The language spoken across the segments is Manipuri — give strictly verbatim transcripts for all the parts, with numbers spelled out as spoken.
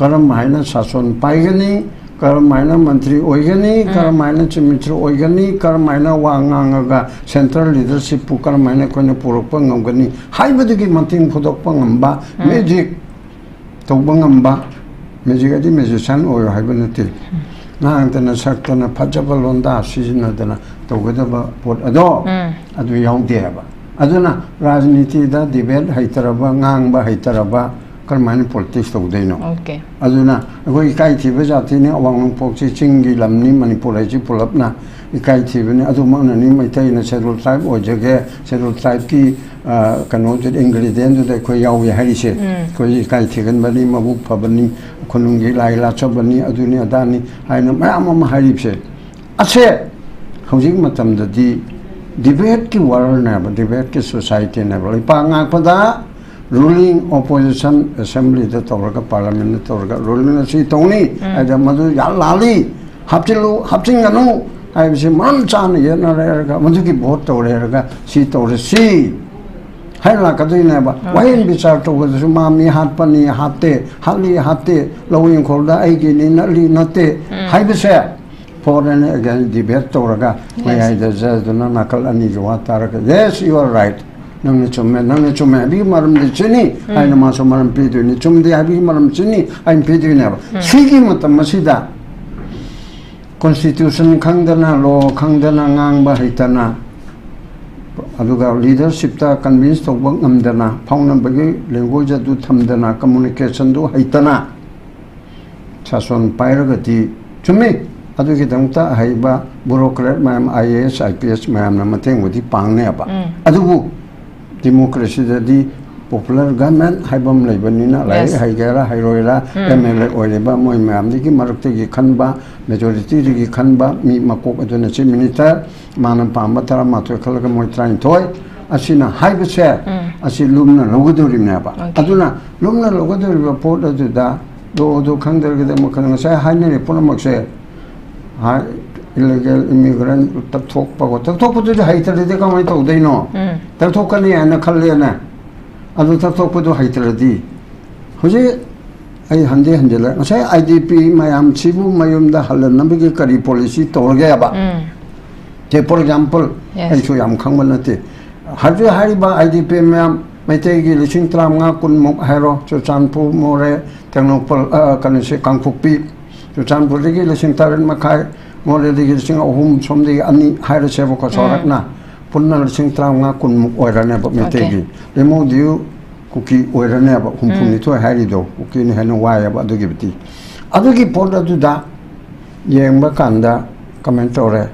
ꯀꯔꯝ ꯍꯥꯏꯅ ꯁꯥꯁꯣꯟ ꯄꯥꯏꯒꯅꯤ, ꯀꯔꯝ ꯍꯥꯏꯅ ꯃꯟꯇ꯭ꯔꯤ ꯑꯣꯏꯒꯅꯤ, ꯎꯝ꯫ ꯀꯔꯝ ꯍꯥꯏꯅ ꯆꯤꯐ ꯃꯤꯅꯤꯁꯇꯔ ꯑꯣꯏꯒꯅꯤ, ꯀꯔꯝ ꯍꯥꯏꯅ ꯋꯥ ꯉꯥꯡꯉꯒ ꯁꯦꯟꯇ꯭ꯔꯦꯜ ꯂꯤꯗꯔꯁꯤꯞꯄꯨ ꯀꯔꯝ ꯍꯥꯏꯅ ꯑꯩꯈꯣꯏꯅ ꯄꯨꯔꯛꯄ ꯉꯝꯒꯅꯤ ꯍꯥꯏꯕꯗꯨꯒꯤ ꯃꯇꯦꯡ ꯐꯨꯗꯣꯛꯄ ꯉꯝꯕ, ꯎꯝ꯫ ꯃꯦꯖꯤꯛ ꯇꯧꯕ ꯉꯝꯕ, ꯃꯦꯖꯤꯛ ꯑꯗꯤ ꯃꯦꯖꯤꯁꯤꯌꯥꯟ ꯑꯣꯏꯔꯣ ꯍꯥꯏꯕ ꯅꯠꯇꯦ꯫ ꯉꯥꯡꯗꯅ ꯁꯛꯇꯅ ꯐꯖꯕ ꯂꯣꯟꯗꯥ ꯁꯤꯖꯤꯟꯅꯗꯅ ꯇꯧꯒꯗꯕ ꯄꯣꯠ ꯑꯗꯣ ꯎꯝ꯫ ꯑꯗꯨ ꯌꯥꯎꯗꯦ ꯍꯥꯏꯕ꯫ ꯑꯗꯨꯅ ꯔꯥꯖꯅꯤꯇꯤꯗ ꯗꯤꯕꯦꯠ ꯍꯩꯇꯔꯕ, ꯉꯥꯡꯕ ꯍꯩꯇꯔꯕ ꯀꯔꯝꯍꯥꯏꯅ ꯄꯣꯂꯤꯇꯤꯛꯁ ꯇꯧꯗꯣꯏꯅꯣ? ꯑꯣꯀꯦ꯫ ꯑꯗꯨꯅ ꯑꯩꯈꯣꯏ ꯏꯀꯥꯏ ꯊꯤꯕ ꯖꯥꯇꯤꯅꯤ, ꯑꯋꯥꯡ ꯅꯣꯡꯄꯣꯛꯁꯤ ꯆꯤꯡꯒꯤ ꯂꯝꯅꯤ, ꯃꯅꯤꯄꯨꯔ ꯍꯥꯏꯁꯤ ꯄꯨꯂꯞꯅ ꯏꯀꯥꯏ ꯊꯤꯕꯅꯤ꯫ ꯑꯗꯨꯃꯛꯅꯅꯤ ꯃꯩꯇꯩꯅ ꯁꯦꯗꯨꯜ ꯇ꯭ꯔꯥꯏꯕ ꯑꯣꯏꯖꯒꯦ, ꯁꯦꯗꯨꯜ ꯇ꯭ꯔꯥꯏꯕꯀꯤ, ꯑ, ꯀꯩꯅꯣꯗꯨꯗ, ꯏꯟꯒ꯭ꯔꯤꯗꯤꯌꯦꯟꯗꯨꯗ ꯑꯩꯈꯣꯏ ꯌꯥꯎꯏ ꯍꯥꯏꯔꯤꯁꯦ꯫ ꯎꯝ꯫ ꯑꯩꯈꯣꯏ ꯏꯀꯥꯏ ꯊꯤꯒꯟꯕꯅꯤ, ꯃꯕꯨꯛ ꯐꯕꯅꯤ, ꯈꯨꯅꯨꯡꯒꯤ ꯂꯥꯏ ꯂꯥꯠꯆꯕꯅꯤ, ꯑꯗꯨꯅꯤ ꯑꯗꯥꯅꯤ ꯍꯥꯏꯅ ꯃꯌꯥꯝ ꯑꯃ ꯍꯥꯏꯔꯤꯕꯁꯦ꯫ ꯑꯁꯦ ꯍꯧꯖꯤꯛ ꯃꯇꯝꯗꯗꯤ ꯗꯤꯕꯦꯠꯀꯤ ꯋꯥꯔꯜꯅꯦꯕ, ꯗꯤꯕꯦꯠꯀꯤ ꯁꯣꯁꯥꯏꯇꯤꯅꯦꯕ꯫ ꯂꯩꯄꯥꯛ ꯉꯥꯛꯄꯗ ꯔꯨꯂꯤꯡ ꯑꯣꯄꯣꯖꯤꯁꯟ ꯑꯦꯁꯦꯝꯕ꯭ꯂꯤꯗ ꯇꯧꯔꯒ, ꯄꯥꯔꯂꯤꯌꯥꯃꯦꯟꯗ ꯇꯧꯔꯒ ꯔꯨꯂꯤꯡ ꯑꯁꯤ ꯇꯧꯅꯤ ꯎꯝ꯫ ꯍꯥꯏꯗ ꯃꯗꯨ ꯌꯥꯝ ꯂꯥꯜꯂꯤ, ꯍꯥꯞꯆꯤꯜꯂꯨ, ꯍꯥꯞꯆꯤꯟꯒꯅꯨ ꯍꯥꯏꯕꯁꯤ ꯃꯔꯝ ꯆꯥꯅ ꯌꯦꯠꯅꯔꯦ ꯍꯥꯏꯔꯒ, ꯃꯗꯨꯒꯤ ꯚꯣꯠ ꯇꯧꯔꯦ ꯍꯥꯏꯔꯒ ꯁꯤ ꯇꯧꯔꯦ, ꯁꯤ ꯍꯥꯏꯅ ꯂꯥꯛꯀꯗꯣꯏꯅꯦꯕ꯫ ꯑꯣꯀꯦ꯫ ꯋꯥꯌꯦꯜ ꯕꯤꯆꯥꯔ ꯇꯧꯕꯗꯁꯨ ꯃꯥ ꯃꯤ ꯍꯥꯠꯄꯅꯤ, ꯍꯥꯠꯇꯦ, ꯍꯥꯠꯂꯤ, ꯍꯥꯠꯇꯦ, ꯂꯧ ꯏꯪꯈꯣꯜꯗ ꯑꯩꯒꯤꯅꯤ, ꯅꯠꯂꯤ, ꯅꯠꯇꯦ ꯎꯝ꯫ ꯍꯥꯏꯕꯁꯦ, for and against debate ꯇꯧꯔꯒ yes꯫ ꯃꯌꯥꯏꯗ ꯖꯖꯗꯨꯅ ꯅꯥꯀꯜ ꯑꯅꯤꯒꯤ ꯋꯥ ꯇꯥꯔꯒ, "Yes, you are right, ꯅꯪꯅ ꯆꯨꯝꯃꯦ, ꯅꯪꯅ ꯆꯨꯝꯃꯦ ꯍꯥꯏꯕꯒꯤ ꯃꯔꯝꯗꯤ ꯁꯤꯅꯤ" ꯎꯝ꯫ ꯍꯥꯏꯅ ꯃꯥꯁꯨ ꯃꯔꯝ ꯄꯤꯗꯣꯏꯅꯤ, "ꯆꯨꯝꯗꯦ ꯍꯥꯏꯕꯒꯤ ꯃꯔꯝ ꯁꯤꯅꯤ" ꯍꯥꯏꯅ ꯄꯤꯗꯣꯏꯅꯦꯕ꯫ ꯎꯝ꯫ ꯁꯤꯒꯤ ꯃꯇꯝ ꯑꯁꯤꯗ ꯀꯣꯟꯁꯇꯤꯇ꯭ꯌꯨꯁꯟ ꯈꯪꯗꯅ, ꯂꯣ ꯈꯪꯗꯅ, ꯉꯥꯡꯕ ꯍꯩꯇꯅ, ꯑꯗꯨꯒ ꯂꯤꯗꯔꯁꯤꯞꯇ ꯀꯟꯚꯤꯟꯁ ꯇꯧꯕ ꯉꯝꯗꯅ, ꯐꯥꯎꯅꯕꯒꯤ ꯂꯦꯡꯒ꯭ꯋꯦꯖ ꯑꯗꯨ ꯊꯝꯗꯅ, ꯀꯝꯃꯨꯅꯤꯀꯦꯁꯟꯗꯨ ꯍꯩꯇꯅ ꯁꯥꯁꯣꯟ ꯄꯥꯏꯔꯒꯗꯤ, ꯆꯨꯝꯃꯤ, ꯑꯗꯨꯒꯤꯗꯃꯛꯇ ꯑꯍꯩꯕ ꯕ꯭ꯌꯨꯔꯣꯀ꯭ꯔꯦꯠ ꯃꯌꯥꯝ, I A S, I P S ꯃꯌꯥꯝꯅ ꯃꯇꯦꯡꯕꯨꯗꯤ ꯄꯥꯡꯅꯦꯕ꯫ ꯎꯝ꯫ ꯑꯗꯨꯕꯨ ꯗꯤꯃꯣꯀ꯭ꯔꯦꯁꯤꯗꯗꯤ ꯄꯣꯄꯨꯂꯔ ꯒꯚꯔꯟꯃꯦꯟ ꯍꯥꯏꯕ ꯑꯃ ꯂꯩꯕꯅꯤꯅ, ꯂꯥꯏꯔꯤꯛ yes꯫ ꯍꯩꯒꯦꯔꯥ ꯍꯩꯔꯣꯏꯔꯥ, ꯎꯝ꯫ ꯑꯦꯝ ꯑꯦꯜ ꯑꯦ ꯑꯣꯏꯔꯤꯕ ꯃꯣꯏ ꯃꯌꯥꯝꯗꯒꯤ ꯃꯔꯛꯇꯒꯤ ꯈꯟꯕ, ꯃꯦꯖꯣꯔꯤꯇꯤꯗꯒꯤ ꯈꯟꯕ ꯃꯤ ꯃꯀꯣꯛ ꯑꯗꯨꯅ ꯆꯤꯐ ꯃꯤꯅꯤꯁꯇꯔ, ꯃꯥꯅ ꯄꯥꯝꯕ ꯇꯔꯥꯃꯥꯊꯣꯏ ꯈꯜꯂꯒ ꯃꯣꯏ ꯇꯔꯥꯅꯤꯊꯣꯏ, ꯑꯁꯤꯅ ꯍꯥꯏꯕꯁꯦ, ꯎꯝ꯫ ꯑꯁꯤ ꯂꯨꯝꯅ ꯂꯧꯒꯗꯧꯔꯤꯕꯅꯦꯕ꯫ ꯑꯣꯀꯦ꯫ ꯑꯗꯨꯅ ꯂꯨꯝꯅ ꯂꯧꯒꯗꯧꯔꯤꯕ ꯄꯣꯠ ꯑꯗꯨꯗ ꯂꯣꯗꯣ ꯈꯪꯗ꯭ꯔꯒꯗꯤ ꯑꯃꯨꯛ ꯈꯪ-, ꯉꯁꯥꯏ ꯍꯥꯏꯅꯔꯤ ꯄꯨꯝꯅꯃꯛꯁꯦ, ꯍꯥꯏ, ꯏꯂꯤꯒꯦꯜ ꯏꯃꯤꯒ꯭ꯔꯦꯟ ꯇꯛꯊꯣꯛꯄꯀꯣ, ꯇꯛꯊꯣꯛꯄꯗꯨꯗꯤ ꯍꯩꯇ꯭ꯔꯗꯤ ꯀꯃꯥꯏꯅ ꯇꯧꯗꯣꯏꯅꯣ? ꯎꯝ꯫ ꯇꯛꯊꯣꯛꯀꯅꯤ ꯍꯥꯏꯅ ꯈꯜꯂꯦꯅꯦ, ꯑꯗꯨ ꯇꯛꯊꯣꯛꯄꯗꯨ ꯍꯩꯇ꯭ꯔꯗꯤ, ꯍꯧꯖꯤꯛ ꯑꯩ ꯍꯟꯗꯤ ꯍꯟꯖꯤꯜꯂꯦ, ꯉꯁꯥꯏ ꯑꯥꯏ ꯗꯤ ꯄꯤ ꯃꯌꯥꯝꯁꯤꯕꯨ ꯃꯌꯨꯝꯗ ꯍꯜꯍꯟꯅꯕꯒꯤ ꯀꯔꯤ ꯄꯣꯂꯤꯁꯤ ꯇꯧꯔꯒꯦꯕ? ꯎꯝ ꯁꯦ, ꯐꯣꯔ ꯑꯦꯛꯖꯥꯝꯄꯜ, Yes. ꯑꯩꯁꯨ ꯌꯥꯝ ꯈꯪꯕ ꯅꯠꯇꯦ꯫ ꯍꯧꯖꯤꯛ ꯍꯥꯏꯔꯤꯕ ꯑꯥꯏ ꯗꯤ ꯄꯤ ꯃꯌꯥꯝ, ꯃꯩꯇꯩꯒꯤ ꯂꯤꯁꯤꯡ ꯇꯔꯥꯃꯉꯥ ꯀꯨꯟꯃꯨꯛ ꯍꯥꯏꯔꯣ, ꯆꯨꯔꯆꯥꯟꯄꯨꯔ, ꯃꯣꯔꯦ, ꯇꯦꯡꯅꯧꯄꯜ, ꯑ, ꯀꯩꯅꯣꯁꯦ, ꯀꯥꯡꯄꯣꯛꯄꯤ, ꯆꯨꯔꯆꯥꯟꯄꯨꯔꯗꯒꯤ ꯂꯤꯁꯤꯡ ꯇꯔꯦꯠ ꯃꯈꯥꯏ, ꯃꯣꯔꯦꯗꯒꯤ ꯂꯤꯁꯤꯡ ꯑꯍꯨꯝ, ꯁꯣꯝꯗꯒꯤ ꯑꯅꯤ ꯍꯥꯏꯔꯁꯦꯕꯀꯣ, ꯆꯥꯎꯔꯥꯛꯅ ꯄꯨꯟꯅ ꯂꯤꯁꯤꯡ ꯇꯔꯥꯃꯉꯥ ꯀꯨꯟꯃꯨꯛ ꯑꯣꯏꯔꯅꯦꯕ ꯃꯩꯇꯩꯒꯤ꯫ ꯂꯦꯝꯍꯧꯗꯤꯌꯨ ꯀꯨꯀꯤ ꯑꯣꯏꯔꯅꯦꯕ, ꯍꯨꯝꯐꯨꯅꯤꯊꯣꯏ ꯍꯥꯏꯔꯤꯗꯣ, ꯀꯨꯀꯤꯅ ꯍꯦꯟꯅ ꯋꯥꯏꯑꯦꯕ ꯑꯗꯨꯒꯤꯕꯨꯗꯤ꯫ ꯑꯗꯨꯒꯤ ꯄꯣꯠ ꯑꯗꯨꯗ ꯌꯦꯡꯕ ꯀꯥꯟꯗ ꯀꯃꯥꯏꯅ ꯇꯧꯔꯦ?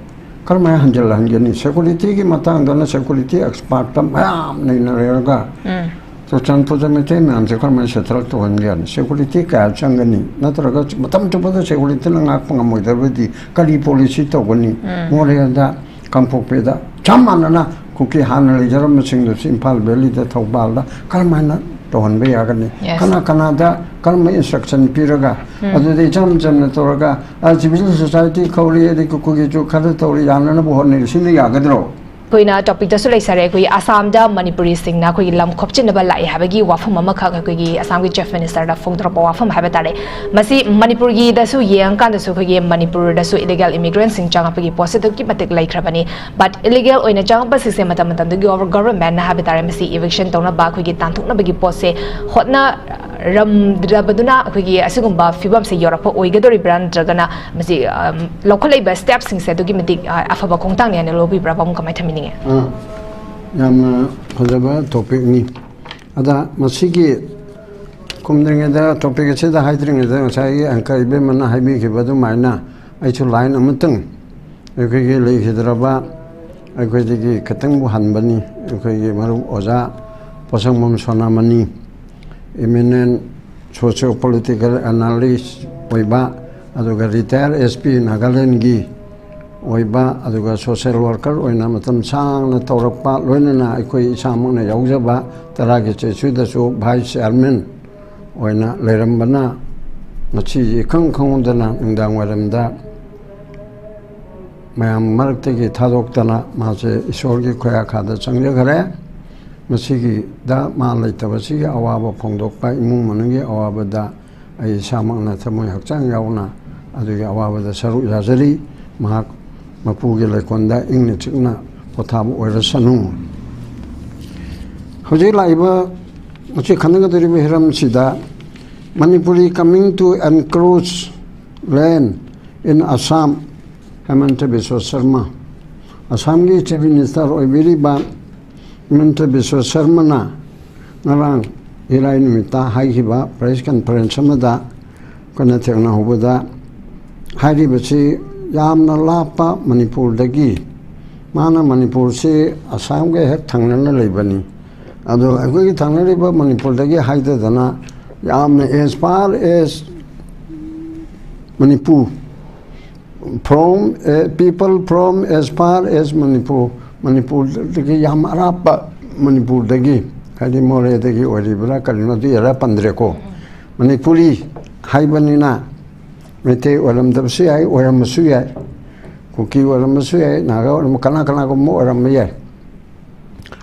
ꯀꯔꯝꯍꯥꯏꯅ ꯍꯟꯖꯤꯜꯍꯟꯒꯅꯤ? ꯁꯦꯀꯨꯔꯤꯇꯤꯒꯤ ꯃꯇꯥꯡꯗꯅ ꯁꯦꯀꯨꯔꯤꯇꯤ ꯑꯦꯛꯁꯄꯥꯔꯠꯇ ꯃꯌꯥꯝ ꯅꯩꯅꯔꯒ ꯎꯝ ꯆꯨꯔꯆꯥꯟꯄꯨꯔꯗ ꯃꯩꯇꯩ ꯃꯌꯥꯝꯁꯦ ꯀꯔꯝꯍꯥꯏꯅ ꯁꯦꯇꯜ ꯇꯧꯍꯟꯒꯦ ꯍꯥꯏꯅ, ꯁꯦꯀꯨꯔꯤꯇꯤ ꯀꯌꯥ ꯆꯪꯒꯅꯤ? ꯅꯠꯇ꯭ꯔꯒ ꯃꯇꯝ ꯆꯨꯞꯄꯗ ꯁꯦꯀꯨꯔꯤꯇꯤꯅ ꯉꯥꯛꯄ ꯉꯝꯃꯣꯏꯗꯕꯗꯤ ꯀꯔꯤ ꯄꯣꯂꯤꯁꯤ ꯇꯧꯒꯅꯤ? ꯃꯣꯔꯦꯗ, ꯀꯥꯡꯄꯣꯛꯄꯤꯗ ꯆꯞ ꯃꯥꯟꯅꯅ ꯀꯨꯀꯤ ꯍꯥꯟꯅ ꯂꯩꯖꯔꯝꯕꯁꯤꯡꯗꯨꯁꯨ ꯏꯝꯐꯥꯜ ꯚꯦꯂꯤꯗ, ꯊꯧꯕꯥꯜꯗ ꯀꯔꯝꯍꯥꯏꯅ ꯇꯧꯍꯟꯕ ꯌꯥꯒꯅꯤ? Yes. ꯀꯅꯥ ꯀꯅꯥꯗ ꯀꯔꯝꯕ ꯏꯟꯁꯇ꯭ꯔꯛꯁꯟ ꯄꯤꯔꯒ, ꯑꯗꯨꯗ ꯏꯆꯝ ꯆꯝꯅ ꯇꯧꯔꯒ, ꯑ, ꯁꯤꯚꯤꯜ ꯁꯣꯁꯥꯏꯇꯤ ꯀꯧꯔꯤ, ꯑꯗꯩ ꯀꯨꯀꯤꯒꯤꯁꯨ ꯈꯔ ꯇꯧꯔꯤ, ꯌꯥꯅꯅꯕ ꯍꯣꯠꯅꯔꯤ, ꯁꯤꯅ ꯌꯥꯒꯗ꯭ꯔꯣ? ꯑꯩꯈꯣꯏꯅ ꯇꯣꯄꯤꯛꯇꯁꯨ ꯂꯩꯖꯔꯦ꯫ ꯑꯩꯈꯣꯏ ꯑꯁꯥꯝꯗ ꯃꯅꯤꯄꯨꯔꯤꯁꯤꯡꯅ ꯑꯩꯈꯣꯏꯒꯤ ꯂꯝ ꯈꯣꯞꯆꯤꯟꯅꯕ ꯂꯥꯛꯑꯦ ꯍꯥꯏꯕꯒꯤ ꯋꯥꯐꯝ ꯑꯃꯈꯛ ꯑꯩꯈꯣꯏꯒꯤ ꯑꯁꯥꯝꯒꯤ ꯆꯤꯐ ꯃꯤꯅꯤꯁꯇꯔꯗ ꯐꯣꯡꯗꯣꯔꯛꯄ ꯋꯥꯐꯝ ꯍꯥꯏꯕ ꯇꯥꯔꯦ꯫ ꯃꯁꯤ ꯃꯅꯤꯄꯨꯔꯒꯤꯗꯁꯨ ꯌꯦꯡꯉꯀꯥꯟꯗꯁꯨ ꯑꯩꯈꯣꯏꯒꯤ ꯃꯅꯤꯄꯨꯔꯗꯁꯨ ꯏꯂꯤꯒꯦꯜ ꯏꯃꯤꯒ꯭ꯔꯦꯟꯁꯤꯡ ꯆꯪꯉꯛꯄꯒꯤ ꯄꯣꯠꯁꯦ ꯑꯗꯨꯛꯀꯤ ꯃꯇꯤꯛ ꯂꯩꯈ꯭ꯔꯕꯅꯤ꯫ ꯕꯠ ꯏꯂꯤꯒꯦꯜ ꯑꯣꯏꯅ ꯆꯪꯉꯛꯄꯁꯤꯡꯁꯦ ꯃꯇꯝ ꯃꯇꯝꯗꯨꯒꯤ ꯒꯣꯚꯔꯟꯃꯦꯟꯅ ꯍꯥꯏꯕ ꯇꯥꯔꯦ, ꯃꯁꯤ ꯏꯚꯤꯛꯁꯟ ꯇꯧꯅꯕ, ꯑꯩꯈꯣꯏꯒꯤ ꯇꯥꯟꯊꯣꯛꯅꯕꯒꯤ ꯄꯣꯠꯁꯦ ꯍꯣꯠꯅ ꯔꯝꯗꯕꯗꯨꯅ ꯑꯩꯈꯣꯏꯒꯤ ꯑꯁꯤꯒꯨꯝꯕ ꯐꯤꯕꯝꯁꯦ ꯌꯧꯔꯛꯄ ꯑꯣꯏꯒꯗꯧꯔꯤꯕ꯭ꯔꯥ, ꯅꯠꯇ꯭ꯔꯒꯅ ꯃꯁꯤ, ꯑꯝ, ꯂꯧꯈꯠꯂꯛꯏꯕ ꯁ꯭ꯇꯦꯞꯁꯤꯡꯁꯦ ꯑꯗꯨꯛꯀꯤ ꯃꯇꯤꯛ, ꯑ, ꯑꯐꯕ ꯈꯣꯡꯊꯥꯡꯅꯤ ꯍꯥꯏꯅ ꯂꯧꯕꯤꯕ꯭ꯔꯥ? ꯄꯥꯕꯨꯡ ꯀꯃꯥꯏꯅ ꯊꯝꯕꯤꯅꯤꯡꯉꯤ? ꯑ, ꯌꯥꯝꯅ ꯐꯖꯕ ꯇꯣꯄꯤꯛꯅꯤ꯫ ꯑꯗ ꯃꯁꯤꯒꯤ ꯈꯨꯝꯗ꯭ꯔꯤꯉꯩꯗ, ꯇꯣꯄꯤꯛ ꯑꯁꯤꯗ ꯍꯥꯏꯗ꯭ꯔꯤꯉꯩꯗ, ꯉꯁꯥꯏꯒꯤ ꯑꯪꯀ ꯏꯕꯦꯝꯃꯅ ꯍꯥꯏꯕꯤꯈꯤꯕ ꯑꯗꯨꯃꯥꯏꯅ ꯑꯩꯁꯨ ꯂꯥꯏꯟ ꯑꯃꯇꯪ ꯑꯩꯈꯣꯏꯒꯤ ꯂꯩꯈꯤꯗ꯭ꯔꯕ, ꯑꯩꯈꯣꯏꯗꯒꯤ ꯈꯤꯇꯪꯕꯨ ꯍꯟꯕꯅꯤ, ꯑꯩꯈꯣꯏꯒꯤ ꯃꯔꯨꯞ ꯑꯣꯖꯥ ꯄꯣꯠꯁꯪꯕꯝ ꯁꯣꯅꯥꯃꯅꯤ, eminent socio political analyst ꯑꯣꯏꯕ, ꯑꯗꯨꯒ ꯔꯤꯇꯥꯌꯔ ꯑꯦꯁ ꯄꯤ ꯅꯥꯒꯥꯂꯦꯟꯒꯤ ꯑꯣꯏꯕ, ꯑꯗꯨꯒ ꯁꯣꯁꯦꯜ ꯋꯥꯔꯀꯔ ꯑꯣꯏꯅ ꯃꯇꯝ ꯁꯥꯡꯅ ꯇꯧꯔꯛꯄ, ꯂꯣꯏꯅꯅ ꯑꯩꯈꯣꯏ ꯏꯁꯥꯃꯛꯅ ꯌꯥꯎꯖꯕ ꯇꯔꯥꯒꯤ ꯆꯩꯁꯨꯗꯁꯨ ꯚꯥꯏꯁ ꯆꯤꯌꯥꯔꯃꯦꯟ ꯑꯣꯏꯅ ꯂꯩꯔꯝꯕꯅ, ꯉꯁꯤ ꯏꯈꯪ ꯈꯪꯍꯧꯗꯅ ꯅꯨꯡꯗꯥꯡ ꯋꯥꯏꯔꯝꯗ ꯃꯌꯥꯝ ꯃꯔꯛꯇꯒꯤ ꯊꯥꯗꯣꯛꯇꯅ ꯃꯥꯁꯦ ꯏꯁꯣꯔꯒꯤ ꯈꯨꯌꯥꯈꯥꯗ ꯆꯪꯖꯈ꯭ꯔꯦ꯫ ꯃꯁꯤꯒꯤꯗ ꯃꯥ ꯂꯩꯇꯕꯁꯤꯒꯤ ꯑꯋꯥꯕ ꯐꯣꯡꯗꯣꯛꯄ, ꯏꯃꯨꯡ ꯃꯅꯨꯡꯒꯤ ꯑꯋꯥꯕꯗ ꯑꯩ ꯏꯁꯥꯃꯛꯅ ꯊꯃꯣꯏ ꯍꯛꯆꯥꯡ ꯌꯥꯎꯅ ꯑꯗꯨꯒꯤ ꯑꯋꯥꯕꯗ ꯁꯔꯨꯛ ꯌꯥꯖꯔꯤ꯫ ꯃꯍꯥꯛ ꯃꯄꯨꯒꯤ ꯂꯩꯀꯣꯜꯗ ꯏꯪꯅ ꯆꯤꯛꯅ ꯄꯣꯊꯥꯕ ꯑꯣꯏꯔꯁꯅꯨ꯫ ꯍꯧꯖꯤꯛ ꯂꯥꯛꯏꯕ, ꯉꯁꯤ ꯈꯟꯅꯒꯗꯧꯔꯤꯕ ꯍꯤꯔꯝꯁꯤꯗ, Manipuri coming to encroach land in Assam, ꯍꯦꯃꯟꯇ Visva Sharma. ꯑꯁꯥꯝꯒꯤ ꯆꯤꯐ ꯃꯤꯅꯤꯁꯇꯔ ꯑꯣꯏꯕꯤꯔꯤꯕ ꯍꯦꯃꯟꯇ ꯕꯤꯁ꯭ꯋ ꯁꯔꯃꯅ ꯉꯔꯥꯡ ꯏꯔꯥꯏ ꯅꯨꯃꯤꯠꯇ ꯍꯥꯏꯈꯤꯕ ꯄ꯭ꯔꯦꯁ ꯀꯟꯐꯔꯦꯟꯁ ꯑꯃꯗ ꯑꯩꯈꯣꯏꯅ ꯊꯦꯡꯅꯍꯧꯕꯗ, ꯍꯥꯏꯔꯤꯕꯁꯤ ꯌꯥꯝꯅ ꯂꯥꯞꯄ ꯃꯅꯤꯄꯨꯔꯗꯒꯤ, ꯃꯥꯅ ꯃꯅꯤꯄꯨꯔꯁꯤ ꯑꯁꯥꯝꯒ ꯍꯦꯛ ꯊꯪꯅꯅ ꯂꯩꯕꯅꯤ꯫ ꯑꯗꯣ ꯑꯩꯈꯣꯏꯒꯤ ꯊꯪꯅꯔꯤꯕ ꯃꯅꯤꯄꯨꯔꯗꯒꯤ ꯍꯥꯏꯊꯗꯅ ꯌꯥꯝꯅ as far as Manipur, from, eh, people from as far as Manipur, ꯃꯅꯤꯄꯨꯔꯗꯒꯤ ꯌꯥꯝ ꯑꯔꯥꯞꯄ, ꯃꯅꯤꯄꯨꯔꯗꯒꯤ, ꯍꯥꯏꯗꯤ ꯃꯣꯔꯦꯗꯒꯤ ꯑꯣꯏꯔꯤꯕ꯭ꯔꯥ ꯀꯔꯤꯅꯣ, ꯑꯗꯨ ꯑꯦꯔꯥ ꯄꯟꯗ꯭ꯔꯦꯀꯣ꯫ ꯃꯅꯤꯄꯨꯔꯤ ꯍꯥꯏꯕꯅꯤꯅ ꯃꯩꯇꯩ ꯑꯣꯏꯔꯝꯗꯕꯁꯨ ꯌꯥꯏ, ꯑꯣꯏꯔꯝꯕꯁꯨ ꯌꯥꯏ, ꯀꯨꯀꯤ ꯑꯣꯏꯔꯝꯕꯁꯨ ꯌꯥꯏ, ꯅꯥꯒꯥ ꯑꯣꯏꯔꯝꯕ, ꯀꯅꯥ ꯀꯅꯥꯒꯨꯝꯕ ꯑꯣꯏꯔꯝꯕ ꯌꯥꯏ꯫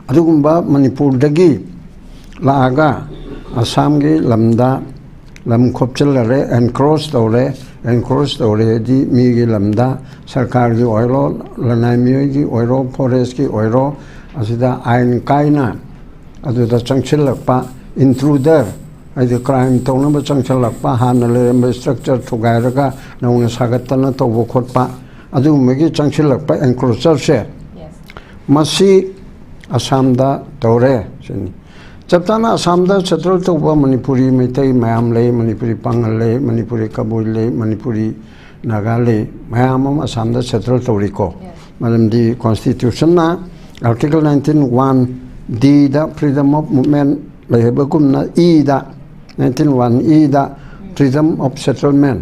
ꯑꯗꯨꯒꯨꯝꯕ ꯃꯅꯤꯄꯨꯔꯗꯒꯤ ꯂꯥꯛꯑꯒ ꯑꯁꯥꯝꯒꯤ ꯂꯝꯗ ꯂꯝ ꯈꯣꯞꯆꯤꯜꯂꯔꯦ, ꯑꯦꯟꯀ꯭ꯔꯣꯁ ꯇꯧꯔꯦ꯫ ꯑꯦꯟꯀ꯭ꯔꯣꯁ ꯇꯧꯔꯦꯗꯤ ꯃꯤꯒꯤ ꯂꯝꯗ, ꯁꯔꯀꯥꯔꯒꯤ ꯑꯣꯏꯔꯣ, ꯂꯅꯥꯏ ꯃꯤꯑꯣꯏꯒꯤ ꯑꯣꯏꯔꯣ, ꯐꯣꯔꯦꯁꯀꯤ ꯑꯣꯏꯔꯣ, ꯑꯁꯤꯗ ꯑꯥꯏꯟ ꯀꯥꯏꯅ ꯑꯗꯨꯗ ꯆꯪꯁꯤꯜꯂꯛꯄ, ꯏꯟꯇ꯭ꯔꯨꯗꯔ, ꯍꯥꯏꯗꯤ ꯀ꯭ꯔꯥꯏꯝ ꯇꯧꯅꯕ ꯆꯪꯁꯤꯜꯂꯛꯄ, ꯍꯥꯟꯅ ꯂꯩꯔꯝꯕ ꯏꯁꯇ꯭ꯔꯛꯆꯔ ꯊꯨꯒꯥꯏꯔꯒ ꯅꯧꯅ ꯁꯥꯒꯠꯇꯅ ꯇꯧꯕ ꯈꯣꯠꯄ, ꯑꯗꯨꯒꯨꯝꯕꯒꯤ ꯆꯪꯁꯤꯜꯂꯛꯄ ꯑꯦꯟꯀ꯭ꯔꯣꯆꯔꯁꯦ, ꯃꯁꯤ ꯑꯁꯥꯝꯗ ꯇꯧꯔꯦ ꯁꯤꯅꯤ꯫ ꯆꯞ ꯆꯥꯅ ꯑꯁꯥꯝꯗ ꯁꯦꯇꯜ ꯇꯧꯕ ꯃꯅꯤꯄꯨꯔꯤ ꯃꯩꯇꯩ ꯃꯌꯥꯝ ꯂꯩ, ꯃꯅꯤꯄꯨꯔꯤ ꯄꯥꯉꯜ ꯂꯩ, ꯃꯅꯤꯄꯨꯔꯤ ꯀꯕꯨꯏ ꯂꯩ, ꯃꯅꯤꯄꯨꯔꯤ ꯅꯥꯒꯥ ꯂꯩ, ꯃꯌꯥꯝ ꯑꯃ ꯑꯁꯥꯝꯗ ꯁꯦꯇꯜ ꯇꯧꯔꯤꯀꯣ꯫ ꯃꯔꯝꯗꯤ ꯀꯣꯟꯁꯇꯤꯇ꯭ꯌꯨꯁꯟꯅ ꯑꯥꯔꯇꯤꯀꯜ ꯅꯥꯏꯟꯇꯤꯟ ꯋꯥꯟ ꯗꯤꯗ freedom of movement ꯂꯩ ꯍꯥꯏꯕꯒꯨꯝꯅ, ꯏꯗ, ꯅꯥꯏꯟꯇꯤꯟ ꯋꯥꯟ ꯏꯗ freedom of settlement,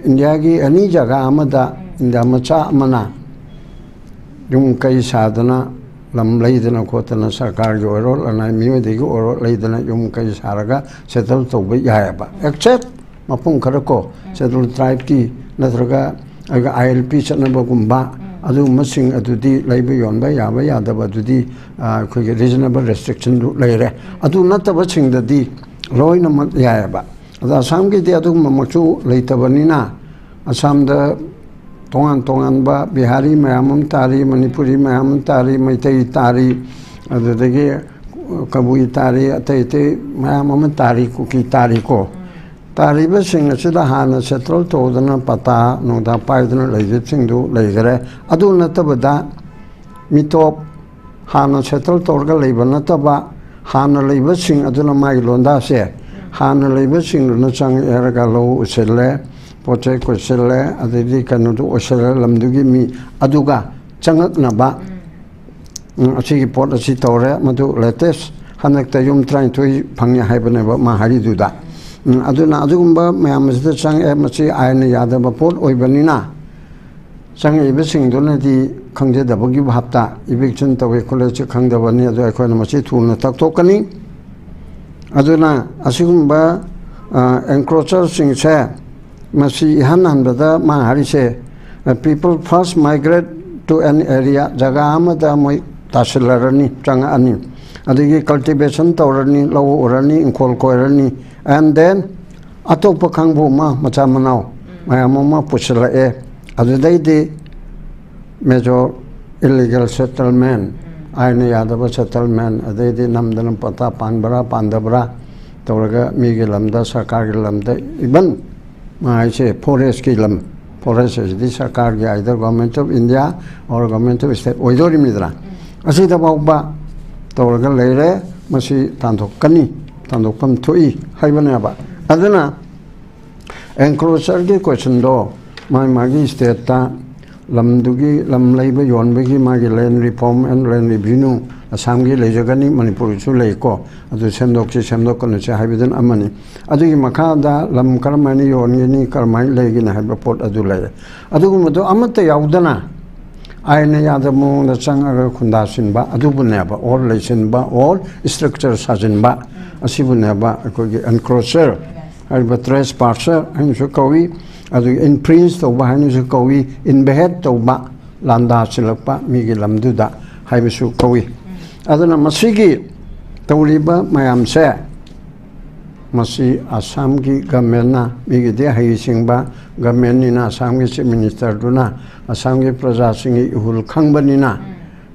ꯏꯟꯗꯤꯌꯥꯒꯤ ꯑꯦꯅꯤ ꯖꯒꯥ ꯑꯃꯗ ꯏꯟꯗꯤꯌꯥ ꯃꯆꯥ ꯑꯃꯅ ꯌꯨꯝ ꯀꯩ ꯁꯥꯗꯅ, ꯂꯝ ꯂꯩꯗꯅ ꯈꯣꯠꯇꯅ, ꯁꯔꯀꯥꯔꯒꯤ ꯑꯣꯏꯔꯣ, ꯂꯅꯥꯏ ꯃꯤꯑꯣꯏꯗꯒꯤ ꯑꯣꯏꯔꯣ, ꯂꯩꯗꯅ ꯌꯨꯝ ꯀꯩ ꯁꯥꯔꯒ ꯁꯦꯇꯜ ꯇꯧꯕ ꯌꯥꯏꯑꯕ, ꯑꯦꯛꯁꯦꯞ ꯃꯐꯝ ꯈꯔ ꯀꯣ, ꯁꯦꯗꯨꯜ ꯇ꯭ꯔꯥꯏꯕꯀꯤ ꯅꯠꯇ꯭ꯔꯒ ꯑꯩꯒ ꯑꯥꯏ ꯑꯦꯜ ꯄꯤ ꯆꯠꯅꯕꯒꯨꯝꯕ, ꯑꯗꯨꯒꯨꯝꯕꯁꯤꯡ ꯑꯗꯨꯗꯤ ꯂꯩꯕ ꯌꯣꯟꯕ ꯌꯥꯕ ꯌꯥꯗꯕ ꯑꯗꯨꯗꯤ, ꯑ, ꯑꯩꯈꯣꯏꯒꯤ ꯔꯤꯖꯅꯦꯕꯜ ꯔꯦꯁꯇ꯭ꯔꯤꯛꯁꯟꯗꯨ ꯂꯩꯔꯦ꯫ ꯑꯗꯨ ꯅꯠꯇꯕꯁꯤꯡꯗꯗꯤ ꯂꯣꯏꯅꯃꯛ ꯌꯥꯏꯑꯕ꯫ ꯑꯗ ꯑꯁꯥꯝꯒꯤꯗꯤ ꯑꯗꯨꯒꯨꯝꯕꯃꯛꯁꯨ ꯂꯩꯇꯕꯅꯤꯅ, ꯑꯁꯥꯝꯗ ꯇꯣꯉꯥꯟ ꯇꯣꯉꯥꯟꯕ ꯕꯤꯍꯥꯔꯤ ꯃꯌꯥꯝ ꯑꯃ ꯇꯥꯔꯤ, ꯃꯅꯤꯄꯨꯔꯤ ꯃꯌꯥꯝ ꯑꯃ ꯇꯥꯔꯤ, ꯃꯩꯇꯩ ꯇꯥꯔꯤ, ꯑꯗꯨꯗꯒꯤ ꯀꯕꯨꯏ ꯇꯥꯔꯤ, ꯑꯇꯩ ꯑꯇꯩ ꯃꯌꯥꯝ ꯑꯃ ꯇꯥꯔꯤ, ꯀꯨꯀꯤ ꯇꯥꯔꯤꯀꯣ꯫ ꯇꯥꯔꯤꯕꯁꯤꯡ ꯑꯁꯤꯗ ꯍꯥꯟꯅ ꯁꯦꯇꯜ ꯇꯧꯗꯅ ꯄꯇꯥ ꯅꯨꯡꯗꯥ ꯄꯥꯏꯗꯨꯅ ꯂꯩꯕꯁꯤꯡꯗꯨ ꯂꯩꯈꯔꯦ꯫ ꯑꯗꯨ ꯅꯠꯇꯕꯗ ꯃꯤꯇꯣꯞ, ꯍꯥꯟꯅ ꯁꯦꯇꯜ ꯇꯧꯔꯒ ꯂꯩꯕ ꯅꯠꯇꯕ, ꯍꯥꯟꯅ ꯂꯩꯕꯁꯤꯡ ꯑꯗꯨꯅ ꯃꯥꯒꯤ ꯂꯣꯟꯗꯥꯁꯦ ꯍꯥꯟꯅ ꯂꯩꯕꯁꯤꯡꯗꯨꯅ ꯆꯪꯉꯛꯑꯦ ꯍꯥꯏꯔꯒ ꯂꯧ ꯎꯁꯤꯜꯂꯦ, ꯄꯣꯠ ꯆꯩ ꯀꯣꯏꯁꯤꯜꯂꯦ, ꯑꯗꯩꯗꯤ ꯀꯩꯅꯣꯗꯨ ꯑꯣꯏꯁꯤꯜꯂꯦ, ꯂꯝꯗꯨꯒꯤ ꯃꯤ ꯑꯗꯨꯒ ꯆꯪꯉꯛꯅꯕ, ꯎꯝ, ꯑꯁꯤꯒꯤ ꯄꯣꯠ ꯑꯁꯤ ꯇꯧꯔꯦ, ꯃꯗꯨ ꯂꯦꯇꯦꯁ ꯍꯟꯗꯛꯇ ꯌꯨꯝ ꯇꯔꯥꯅꯤꯊꯣꯏ ꯐꯪꯉꯦ ꯍꯥꯏꯕꯅꯦꯕ ꯃꯥ ꯍꯥꯏꯔꯤꯗꯨꯗ꯫ ꯎꯝ, ꯑꯗꯨꯅ ꯑꯗꯨꯒꯨꯝꯕ ꯃꯌꯥꯝ ꯑꯁꯤꯗ ꯆꯪꯉꯛꯑꯦ꯫ ꯃꯁꯤ ꯑꯥꯏꯟꯅ ꯌꯥꯗꯕ ꯄꯣꯠ ꯑꯣꯏꯕꯅꯤꯅ, ꯆꯪꯉꯛꯏꯕꯁꯤꯡꯗꯨꯅꯗꯤ ꯈꯪꯖꯗꯕꯒꯤ ꯚꯥꯞꯇ ꯏꯚꯤꯛꯁꯟ ꯇꯧꯋꯦ ꯈꯣꯠꯂꯦꯁꯨ ꯈꯪꯗꯕꯅꯤ꯫ ꯑꯗꯨ ꯑꯩꯈꯣꯏꯅ ꯃꯁꯤ ꯊꯨꯅ ꯇꯛꯊꯣꯛꯀꯅꯤ꯫ ꯑꯗꯨꯅ ꯑꯁꯤꯒꯨꯝꯕ ꯑꯦꯟꯀ꯭ꯔꯣꯆꯔꯁꯤꯡꯁꯦ, ꯃꯁꯤ ꯏꯍꯥꯟ ꯍꯥꯟꯕꯗ ꯃꯥ ꯍꯥꯏꯔꯤꯁꯦ, "People first migrate to an area", ꯖꯒꯥ ꯑꯃꯗ ꯃꯣꯏ ꯇꯥꯁꯤꯜꯂꯔꯅꯤ, ꯆꯪꯉꯛꯑꯅꯤ, ꯑꯗꯒꯤ ꯀꯜꯇꯤꯚꯦꯁꯟ ꯇꯧꯔꯅꯤ, ꯂꯧ ꯎꯔꯅꯤ, ꯏꯪꯈꯣꯜ ꯀꯣꯏꯔꯅꯤ, and then ꯑꯇꯣꯞꯄ ꯀꯥꯡꯕꯨ ꯑꯃ, ꯃꯆꯥ ꯃꯅꯥꯎ ꯃꯌꯥꯝ ꯑꯃ ꯄꯨꯁꯤꯜꯂꯛꯑꯦ꯫ ꯑꯗꯨꯗꯩꯗꯤ ꯃꯦꯖꯣꯔ ꯏꯂꯤꯒꯦꯜ ꯁꯦꯇꯜꯃꯦꯟ, ꯑꯥꯏꯟꯅ ꯌꯥꯗꯕ ꯁꯦꯇꯜꯃꯦꯟ, ꯑꯗꯩꯗꯤ ꯅꯝꯗꯅ ꯄꯇꯥ ꯄꯥꯟꯕ꯭ꯔꯥ ꯄꯥꯟꯗꯕ꯭ꯔꯥ ꯇꯧꯔꯒ ꯃꯤꯒꯤ ꯂꯝꯗ, ꯁꯔꯀꯥꯔꯒꯤ ꯂꯝꯗ, ꯏꯚꯟ ꯃꯥ ꯍꯥꯏꯁꯦ ꯐꯣꯔꯦꯁꯀꯤ ꯂꯝ, ꯐꯣꯔꯦꯁ ꯑꯁꯤꯗꯤ ꯁꯔꯀꯥꯔꯒꯤ, either Government of India or Government of State ꯑꯣꯏꯗꯣꯔꯤꯕꯅꯤꯗꯅ, ꯑꯁꯤꯗ ꯐꯥꯎꯕ ꯇꯧꯔꯒ ꯂꯩꯔꯦ꯫ ꯃꯁꯤ ꯇꯥꯟꯊꯣꯛꯀꯅꯤ, ꯇꯥꯟꯊꯣꯛꯐꯝ ꯊꯣꯛꯏ ꯍꯥꯏꯕꯅꯦꯕ꯫ ꯑꯗꯨꯅ ꯑꯦꯟꯀ꯭ꯔꯣꯆꯔꯒꯤ ꯀꯣꯏꯁꯟꯗꯣ ꯃꯥꯒꯤ ꯃꯥꯒꯤ ꯁ꯭ꯇꯦꯠꯇ ꯂꯝꯗꯨꯒꯤ, ꯂꯝ ꯂꯩꯕ ꯌꯣꯟꯕꯒꯤ ꯃꯥꯒꯤ Land Reform and Land Revenue ꯑꯁꯥꯝꯒꯤ ꯂꯩꯖꯒꯅꯤ, ꯃꯅꯤꯄꯨꯔꯒꯤꯁꯨ ꯂꯩꯀꯣ꯫ ꯑꯗꯨ ꯁꯦꯝꯗꯣꯛꯁꯤ ꯁꯦꯝꯗꯣꯛꯀꯅꯨꯁꯤ ꯍꯥꯏꯕꯗꯨꯅ ꯑꯃꯅꯤ꯫ ꯑꯗꯨꯒꯤ ꯃꯈꯥꯗ ꯂꯝ ꯀꯔꯝꯍꯥꯏꯅ ꯌꯣꯟꯒꯅꯤ, ꯀꯔꯝꯍꯥꯏꯅ ꯂꯩꯒꯅꯤ ꯍꯥꯏꯕ ꯄꯣꯠ ꯑꯗꯨ ꯂꯩꯔꯦ꯫ ꯑꯗꯨꯒꯨꯝꯕꯗꯣ ꯑꯃꯠꯇ ꯌꯥꯎꯗꯅ ꯑꯥꯏꯟꯅ ꯌꯥꯗꯕ ꯃꯑꯣꯡꯗ ꯆꯪꯉꯒ ꯈꯨꯟꯗꯥꯁꯤꯟꯕ ꯑꯗꯨꯕꯨꯅꯦꯕ, or ꯂꯩꯁꯤꯟꯕ, or structure ꯁꯥꯖꯤꯟꯕ, ꯑꯁꯤꯕꯨꯅꯦꯕ ꯑꯩꯈꯣꯏꯒꯤ ꯑꯦꯟꯀ꯭ꯔꯣꯆꯔ ꯍꯥꯏꯔꯤꯕ, ꯇ꯭ꯔꯦꯁ ꯄꯥꯁꯔ ꯍꯥꯏꯅꯁꯨ ꯀꯧꯏ, ꯑꯗꯨꯒ ꯏꯟꯐ꯭ꯔꯤꯟꯖ ꯇꯧꯕ ꯍꯥꯏꯅꯁꯨ ꯀꯧꯏ, ꯏꯟꯚꯦꯠ ꯇꯧꯕ, ꯂꯥꯟꯗꯥ ꯁꯤꯜꯂꯛꯄ ꯃꯤꯒꯤ ꯂꯝꯗꯨꯗ ꯍꯥꯏꯕꯁꯨ ꯀꯧꯏ꯫ ꯑꯗꯨꯅ ꯃꯁꯤꯒꯤ ꯇꯧꯔꯤꯕ ꯃꯌꯥꯝꯁꯦ ꯃꯁꯤ ꯑꯁꯥꯝꯒꯤ ꯒꯃꯦꯟꯅ, ꯃꯤꯒꯤꯗꯤ ꯍꯩꯁꯤꯡꯕ ꯒꯃꯦꯟꯅꯤꯅ, ꯑꯁꯥꯝꯒꯤ ꯆꯤꯐ ꯃꯤꯅꯤꯁꯇꯔꯗꯨꯅ ꯑꯁꯥꯝꯒꯤ ꯄ꯭ꯔꯖꯥꯁꯤꯡꯒꯤ ꯏꯍꯨꯜ ꯈꯪꯕꯅꯤꯅ,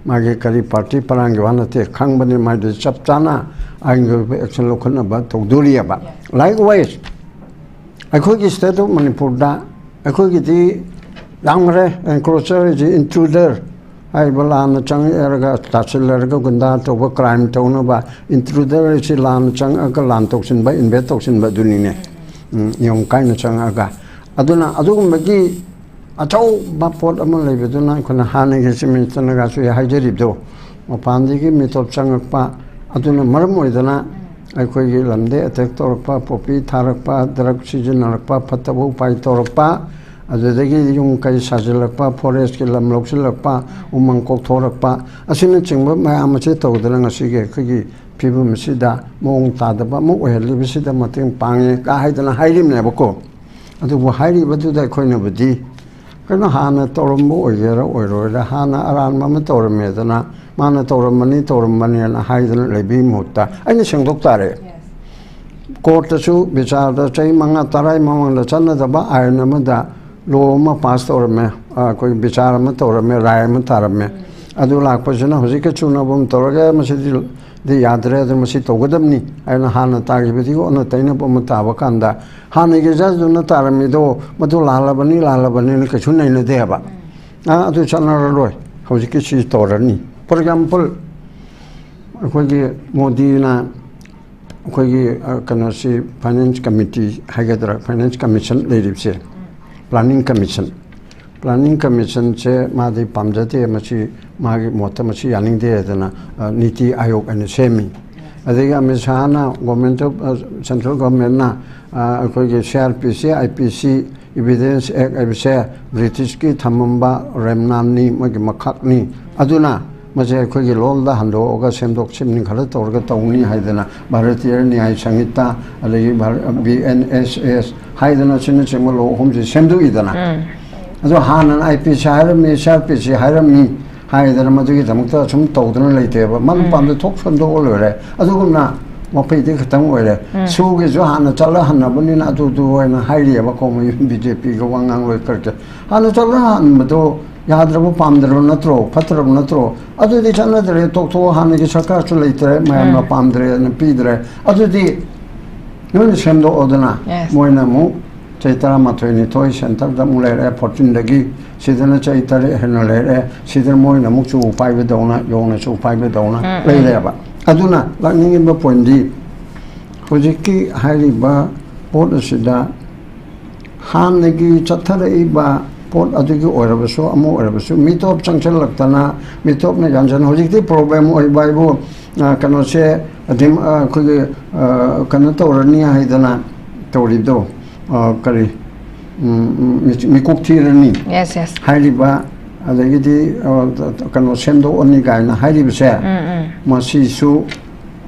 ꯃꯥꯒꯤ ꯀꯔꯤ ꯄꯥꯔꯇꯤ ꯄꯂꯥꯡꯒꯤ ꯋꯥ ꯅꯠꯇꯦ, ꯈꯪꯕꯅꯤ꯫ ꯃꯥꯏꯗꯨ ꯆꯞ ꯆꯥꯅ ꯑꯥꯏꯟꯒꯤ ꯑꯣꯏꯕ ꯑꯦꯛꯁꯟ ꯂꯧꯈꯠꯅꯕ ꯇꯧꯗꯣꯔꯤꯑꯕ꯫ Likewise, ꯑꯩꯈꯣꯏꯒꯤ ꯁ꯭ꯇꯦꯠ ꯑꯣꯐ ꯃꯅꯤꯄꯨꯔꯗ ꯑꯩꯈꯣꯏꯒꯤ ꯌꯥꯝꯈ꯭ꯔꯦ, ꯑꯦꯟꯀ꯭ꯔꯣꯆꯔ ꯍꯥꯏꯁꯤ ꯏꯟꯇ꯭ꯔꯨꯗꯔ ꯍꯥꯏꯕ ꯂꯥꯟꯅ ꯆꯪꯉꯛꯑꯔꯒ ꯇꯥꯁꯤꯜꯂꯔꯒ ꯒꯨꯟꯗꯥ ꯇꯧꯕ, ꯀ꯭ꯔꯥꯏꯝ ꯇꯧꯅꯕ, ꯏꯟꯇ꯭ꯔꯨꯗꯔ ꯍꯥꯏꯁꯤ ꯂꯥꯟꯅ ꯆꯪꯉꯛꯑꯒ ꯂꯥꯟ ꯇꯧꯁꯤꯟꯕ, ꯏꯟꯚꯦꯁ ꯇꯧꯁꯤꯟꯕ ꯑꯗꯨꯅꯤꯅꯦ꯫ ꯎꯝ, ꯅꯤꯌꯣꯝ ꯀꯥꯏꯅ ꯆꯪꯉꯛꯑꯒ꯫ ꯑꯗꯨꯅ ꯑꯗꯨꯒꯨꯝꯕꯒꯤ ꯑꯆꯧꯕ ꯄꯣꯠ ꯑꯃ ꯂꯩꯕꯗꯨꯅ ꯑꯩꯈꯣꯏꯅ ꯍꯥꯟꯅꯒꯤ ꯆꯤꯐ ꯃꯤꯅꯤꯁꯇꯔꯅꯒꯁꯨ ꯍꯥꯏꯖꯔꯤꯕꯗꯣ, ꯃꯄꯥꯟꯗꯒꯤ ꯃꯤꯇꯣꯞ ꯆꯪꯉꯛꯄ ꯑꯗꯨꯅ ꯃꯔꯝ ꯑꯣꯏꯗꯅ ꯑꯩꯈꯣꯏꯒꯤ ꯂꯝꯗ ꯑꯦꯇꯦꯛ ꯇꯧꯔꯛꯄ, ꯄꯣꯄꯤ ꯊꯥꯔꯛꯄ, ꯗ꯭ꯔꯒ ꯁꯤꯖꯤꯟꯅꯔꯛꯄ, ꯐꯠꯇꯕ ꯎꯄꯥꯏ ꯇꯧꯔꯛꯄ, ꯑꯗꯨꯗꯒꯤ ꯌꯨꯝ ꯀꯩ ꯁꯥꯖꯤꯜꯂꯛꯄ, ꯐꯣꯔꯦꯁꯀꯤ ꯂꯝ ꯂꯧꯁꯤꯜꯂꯛꯄ, ꯎꯃꯪ ꯀꯣꯛꯊꯣꯔꯛꯄ ꯑꯁꯤꯅꯆꯤꯡꯕ ꯃꯌꯥꯝ ꯑꯁꯤ ꯇꯧꯗꯅ ꯉꯁꯤꯒꯤ ꯑꯩꯈꯣꯏꯒꯤ ꯐꯤꯕꯝ ꯑꯁꯤꯗ ꯃꯑꯣꯡ ꯇꯥꯗꯕ ꯑꯃ ꯑꯣꯏꯍꯜꯂꯤꯕꯁꯤꯗ ꯃꯇꯦꯡ ꯄꯥꯡꯉꯦ ꯀ ꯍꯥꯏꯗꯅ ꯍꯥꯏꯔꯤꯕꯅꯦꯕꯀꯣ꯫ ꯑꯗꯨꯕꯨ ꯍꯥꯏꯔꯤꯕꯗꯨꯗ ꯑꯩꯈꯣꯏꯅꯕꯨꯗꯤ ꯀꯩꯅꯣ, ꯍꯥꯟꯅ ꯇꯧꯔꯝꯕ ꯑꯣꯏꯒꯦꯔꯥ ꯑꯣꯏꯔꯣꯏꯔꯥ, ꯍꯥꯟꯅ ꯑꯔꯥꯟꯕ ꯑꯃ ꯇꯧꯔꯝꯃꯦꯗꯅ, ꯃꯥꯅ ꯇꯧꯔꯝꯕꯅꯤ ꯇꯧꯔꯝꯕꯅꯦꯅ ꯍꯥꯏꯗꯅ ꯂꯩꯕꯒꯤ ꯃꯍꯨꯠꯇ ꯑꯩꯅ ꯁꯦꯡꯗꯣꯛ ꯇꯥꯔꯦ꯫ ꯀꯣꯔꯠꯇꯁꯨ ꯕꯤꯆꯥꯔꯗ ꯆꯍꯤ ꯃꯉꯥ ꯇꯔꯥꯒꯤ ꯃꯃꯥꯡꯗ ꯆꯠꯅꯗꯕ ꯑꯥꯏꯟ ꯑꯃꯗ ꯂꯣ ꯑꯃ ꯄꯥꯁ ꯇꯧꯔꯝꯃꯦ, ꯑꯩꯈꯣꯏ ꯕꯤꯆꯥꯔ ꯑꯃ ꯇꯧꯔꯝꯃꯦ, ꯔꯥꯏ ꯑꯃ ꯇꯥꯔꯝꯃꯦ꯫ ꯑꯗꯨ ꯂꯥꯛꯄꯁꯤꯅ ꯍꯧꯖꯤꯛꯀ ꯆꯨꯅꯕ ꯑꯃ ꯇꯧꯔꯒ ꯃꯁꯤꯗꯤ ꯗꯤ ꯌꯥꯗ꯭ꯔꯦ, ꯑꯗꯨ ꯃꯁꯤ ꯇꯧꯒꯗꯕꯅꯤ ꯍꯥꯏꯅ ꯍꯥꯟꯅ ꯇꯥꯈꯤꯕꯗꯒꯤ ꯑꯣꯟꯅ ꯇꯩꯅꯕ ꯑꯃ ꯇꯥꯕ ꯀꯥꯟꯗ, ꯍꯥꯟꯅꯒꯤ ꯖꯁꯇꯨꯅ ꯇꯥꯔꯝꯃꯤꯗꯣ ꯃꯗꯨ ꯂꯥꯜꯂꯕꯅꯤ, ꯂꯥꯜꯂꯕꯅꯤꯅ ꯀꯩꯁꯨ ꯅꯩꯅꯗꯦ ꯍꯥꯏꯕ꯫ ꯑꯥ, ꯑꯗꯨ ꯆꯠꯅꯔꯔꯣꯏ, ꯍꯧꯖꯤꯛꯀꯤ ꯁꯤ ꯇꯧꯔꯅꯤ꯫ For example, ꯑꯩꯈꯣꯏꯒꯤ ꯃꯣꯗꯤꯅ ꯑꯩꯈꯣꯏꯒꯤ, ꯑ, ꯀꯩꯅꯣꯁꯤ, ꯐꯥꯏꯅꯥꯟꯁ ꯀꯃꯤꯇꯤ ꯍꯥꯏꯒꯗ꯭ꯔꯥ, ꯐꯥꯏꯅꯥꯟꯁ ꯀꯃꯤꯁꯟ ꯂꯩꯔꯤꯕꯁꯦ, ꯄ꯭ꯂꯥꯅꯤꯡ ꯀꯃꯤꯁꯟ, ꯄ꯭ꯂꯥꯅꯤꯡ ꯀꯃꯤꯁꯟꯁꯦ ꯃꯥꯗꯤ ꯄꯥꯝꯖꯗꯦ, ꯃꯁꯤ ꯃꯥꯒꯤ ꯃꯣꯠꯇ ꯃꯁꯤ ꯌꯥꯅꯤꯡꯗꯦ ꯍꯥꯏꯗꯅ, ꯑ, ꯅꯤꯇꯤ ꯑꯥꯌꯣꯒ ꯑꯅ ꯁꯦꯝꯃꯤ꯫ ꯑꯗꯒꯤ ꯑꯃꯤꯠ ꯁꯥꯍꯅ ꯒꯣꯔꯃꯦꯟ ꯑꯣꯐ, ꯑ, ꯁꯦꯟꯇ꯭ꯔꯦꯜ ꯒꯣꯔꯃꯦꯟꯅ, ꯑ, ꯑꯩꯈꯣꯏꯒꯤ ꯁꯤ ꯑꯥꯔ ꯄꯤ ꯁꯤ, ꯑꯥꯏ ꯄꯤ ꯁꯤ, ꯏꯚꯤꯗꯦꯟꯁ ꯑꯦꯛ ꯍꯥꯏꯕꯁꯦ ꯕ꯭ꯔꯤꯇꯤꯁꯀꯤ ꯊꯝꯃꯝꯕ ꯔꯦꯝꯅꯥꯟꯅꯤ, ꯃꯣꯏꯒꯤ ꯃꯈꯛꯅꯤ꯫ ꯑꯗꯨꯅ ꯃꯁꯤ ꯑꯩꯈꯣꯏꯒꯤ ꯂꯣꯜꯗ ꯍꯟꯗꯣꯛꯑꯒ ꯁꯦꯝꯗꯣꯛ ꯁꯦꯝꯖꯤꯟ ꯈꯔ ꯇꯧꯔꯒ ꯇꯧꯅꯤ ꯍꯥꯏꯗꯅ ꯚꯥꯔꯇꯤꯌꯔ ꯅ꯭ꯌꯥꯌ ꯁꯪꯍꯤꯇꯥ, ꯑꯗꯒꯤ ꯚꯥꯔ-, ꯕꯤ ꯑꯦꯟ ꯑꯦꯁ ꯑꯦꯁ ꯍꯥꯏꯗꯅ ꯑꯁꯤꯅꯆꯤꯡꯕ ꯂꯣ ꯑꯍꯨꯝꯁꯤ ꯁꯦꯝꯗꯣꯛꯏꯗꯅ꯫ ꯑꯗꯣ ꯍꯥꯟꯅꯅ ꯑꯥꯏ ꯄꯤ ꯁꯤ ꯍꯥꯏꯔꯝꯃꯤ, ꯁꯤ ꯑꯥꯔ ꯄꯤ ꯁꯤ ꯍꯥꯏꯔꯝꯃꯤ ꯍꯥꯏꯗꯅ ꯃꯗꯨꯒꯤꯗꯃꯛꯇ ꯁꯨꯝ ꯇꯧꯗꯅ ꯂꯩꯇꯦꯕ꯫ ꯃꯥꯅ ꯄꯥꯝꯗ ꯊꯣꯛ ꯁꯦꯝꯗꯣꯛꯑ ꯂꯣꯏꯔꯦ꯫ ꯑꯗꯨꯒꯨꯝꯅ ꯃꯐꯩꯗꯤ ꯈꯤꯇꯪ ꯑꯣꯏꯔꯦ꯫ ꯁꯨꯒꯤꯁꯨ ꯍꯥꯟꯅ ꯆꯠꯂ ꯍꯟꯅꯕꯅꯤꯅ ꯑꯗꯨꯗꯨ ꯑꯣꯏꯅ ꯍꯥꯏꯔꯤꯑꯕ ꯀꯣ, ꯃꯌꯨꯝ ꯕꯤ ꯖꯦ ꯄꯤꯒ ꯋꯥ ꯉꯥꯡꯂꯣꯏ ꯀꯔꯤꯒꯦ꯫ ꯍꯥꯟꯅ ꯆꯠꯂ ꯍꯟꯕꯗꯣ ꯌꯥꯗ꯭ꯔꯕ ꯄꯥꯝꯗ꯭ꯔꯕ ꯅꯠꯇ꯭ꯔꯣ? ꯐꯠꯇ꯭ꯔꯕ ꯅꯠꯇ꯭ꯔꯣ? ꯑꯗꯨꯗꯤ ꯆꯠꯅꯗ꯭ꯔꯦ, ꯇꯣꯛꯊꯣꯛꯑꯣ, ꯍꯥꯟꯅꯒꯤ ꯁꯔꯀꯥꯔꯁꯨ ꯂꯩꯇ꯭ꯔꯦ, ꯃꯌꯥꯝꯅ ꯄꯥꯝꯗ꯭ꯔꯦꯅ ꯄꯤꯗ꯭ꯔꯦ꯫ ꯑꯗꯨꯗꯤ ꯅꯣꯏꯅ ꯁꯦꯝꯗꯣꯛꯑꯣꯗꯅ꯫ Yes. ꯃꯣꯏꯅ ꯑꯃꯨꯛ ꯆꯍꯤ ꯇꯔꯥꯃꯥꯊꯣꯏ ꯅꯤꯊꯣꯏ ꯁꯦꯟꯇꯔꯗ ꯑꯃꯨꯛ ꯂꯩꯔꯛꯑꯦ, ꯐꯣꯔꯇꯤꯟꯗꯒꯤ ꯁꯤꯗꯅ ꯆꯍꯤ ꯇꯔꯦꯠ ꯍꯦꯟꯅ ꯂꯩꯔꯛꯑꯦ꯫ ꯁꯤꯗꯅ ꯃꯣꯏꯅ ꯑꯃꯨꯛ ꯆꯨ ꯄꯥꯏꯕꯗꯧꯅ, ꯌꯣꯡꯅ ꯆꯨ ꯄꯥꯏꯕꯗꯧꯅ ꯂꯩꯔꯦꯕ꯫ ꯑꯗꯨꯅ ꯂꯥꯛꯅꯤꯡꯉꯤꯕ ꯄꯣꯏꯟꯗꯤ, ꯍꯧꯖꯤꯛꯀꯤ ꯍꯥꯏꯔꯤꯕ ꯄꯣꯠ ꯑꯁꯤꯗ ꯍꯥꯟꯅꯒꯤ ꯆꯠꯊꯔꯛꯏꯕ ꯄꯣꯠ ꯑꯗꯨꯒꯤ ꯑꯣꯏꯔꯕꯁꯨ, ꯑꯃ ꯑꯣꯏꯔꯕꯁꯨ, ꯃꯤꯇꯣꯞ ꯆꯪꯁꯤꯜꯂꯛꯇꯅ, ꯃꯤꯇꯣꯞꯅ ꯌꯥꯟꯁꯤꯟ-, ꯍꯧꯖꯤꯛꯇꯤ ꯄ꯭ꯔꯣꯕ꯭ꯂꯦꯝ ꯑꯣꯏꯕ ꯍꯥꯏꯕꯨ, ꯑ, ꯀꯩꯅꯣꯁꯦ ꯑꯗꯨꯝ, ꯑ, ꯑꯩꯈꯣꯏꯒꯤ, ꯑ, ꯀꯩꯅꯣ ꯇꯧꯔꯅꯤ ꯍꯥꯏꯗꯅ ꯇꯧꯔꯤꯗꯣ, ꯑ, ꯀꯔꯤ, ꯎꯝ, ꯎꯝ, ꯃꯤ-, ꯃꯤꯀꯣꯛ ꯊꯤꯔꯅꯤ Yes, yes. ꯍꯥꯏꯔꯤꯕ, ꯑꯗꯒꯤꯗꯤ, ꯑ, ꯀꯩꯅꯣ ꯁꯦꯝꯗꯣꯛꯑꯅꯤ ꯀꯥꯏꯅ ꯍꯥꯏꯔꯤꯕꯁꯦ, ꯎꯝ, ꯎꯝ. ꯃꯁꯤꯁꯨ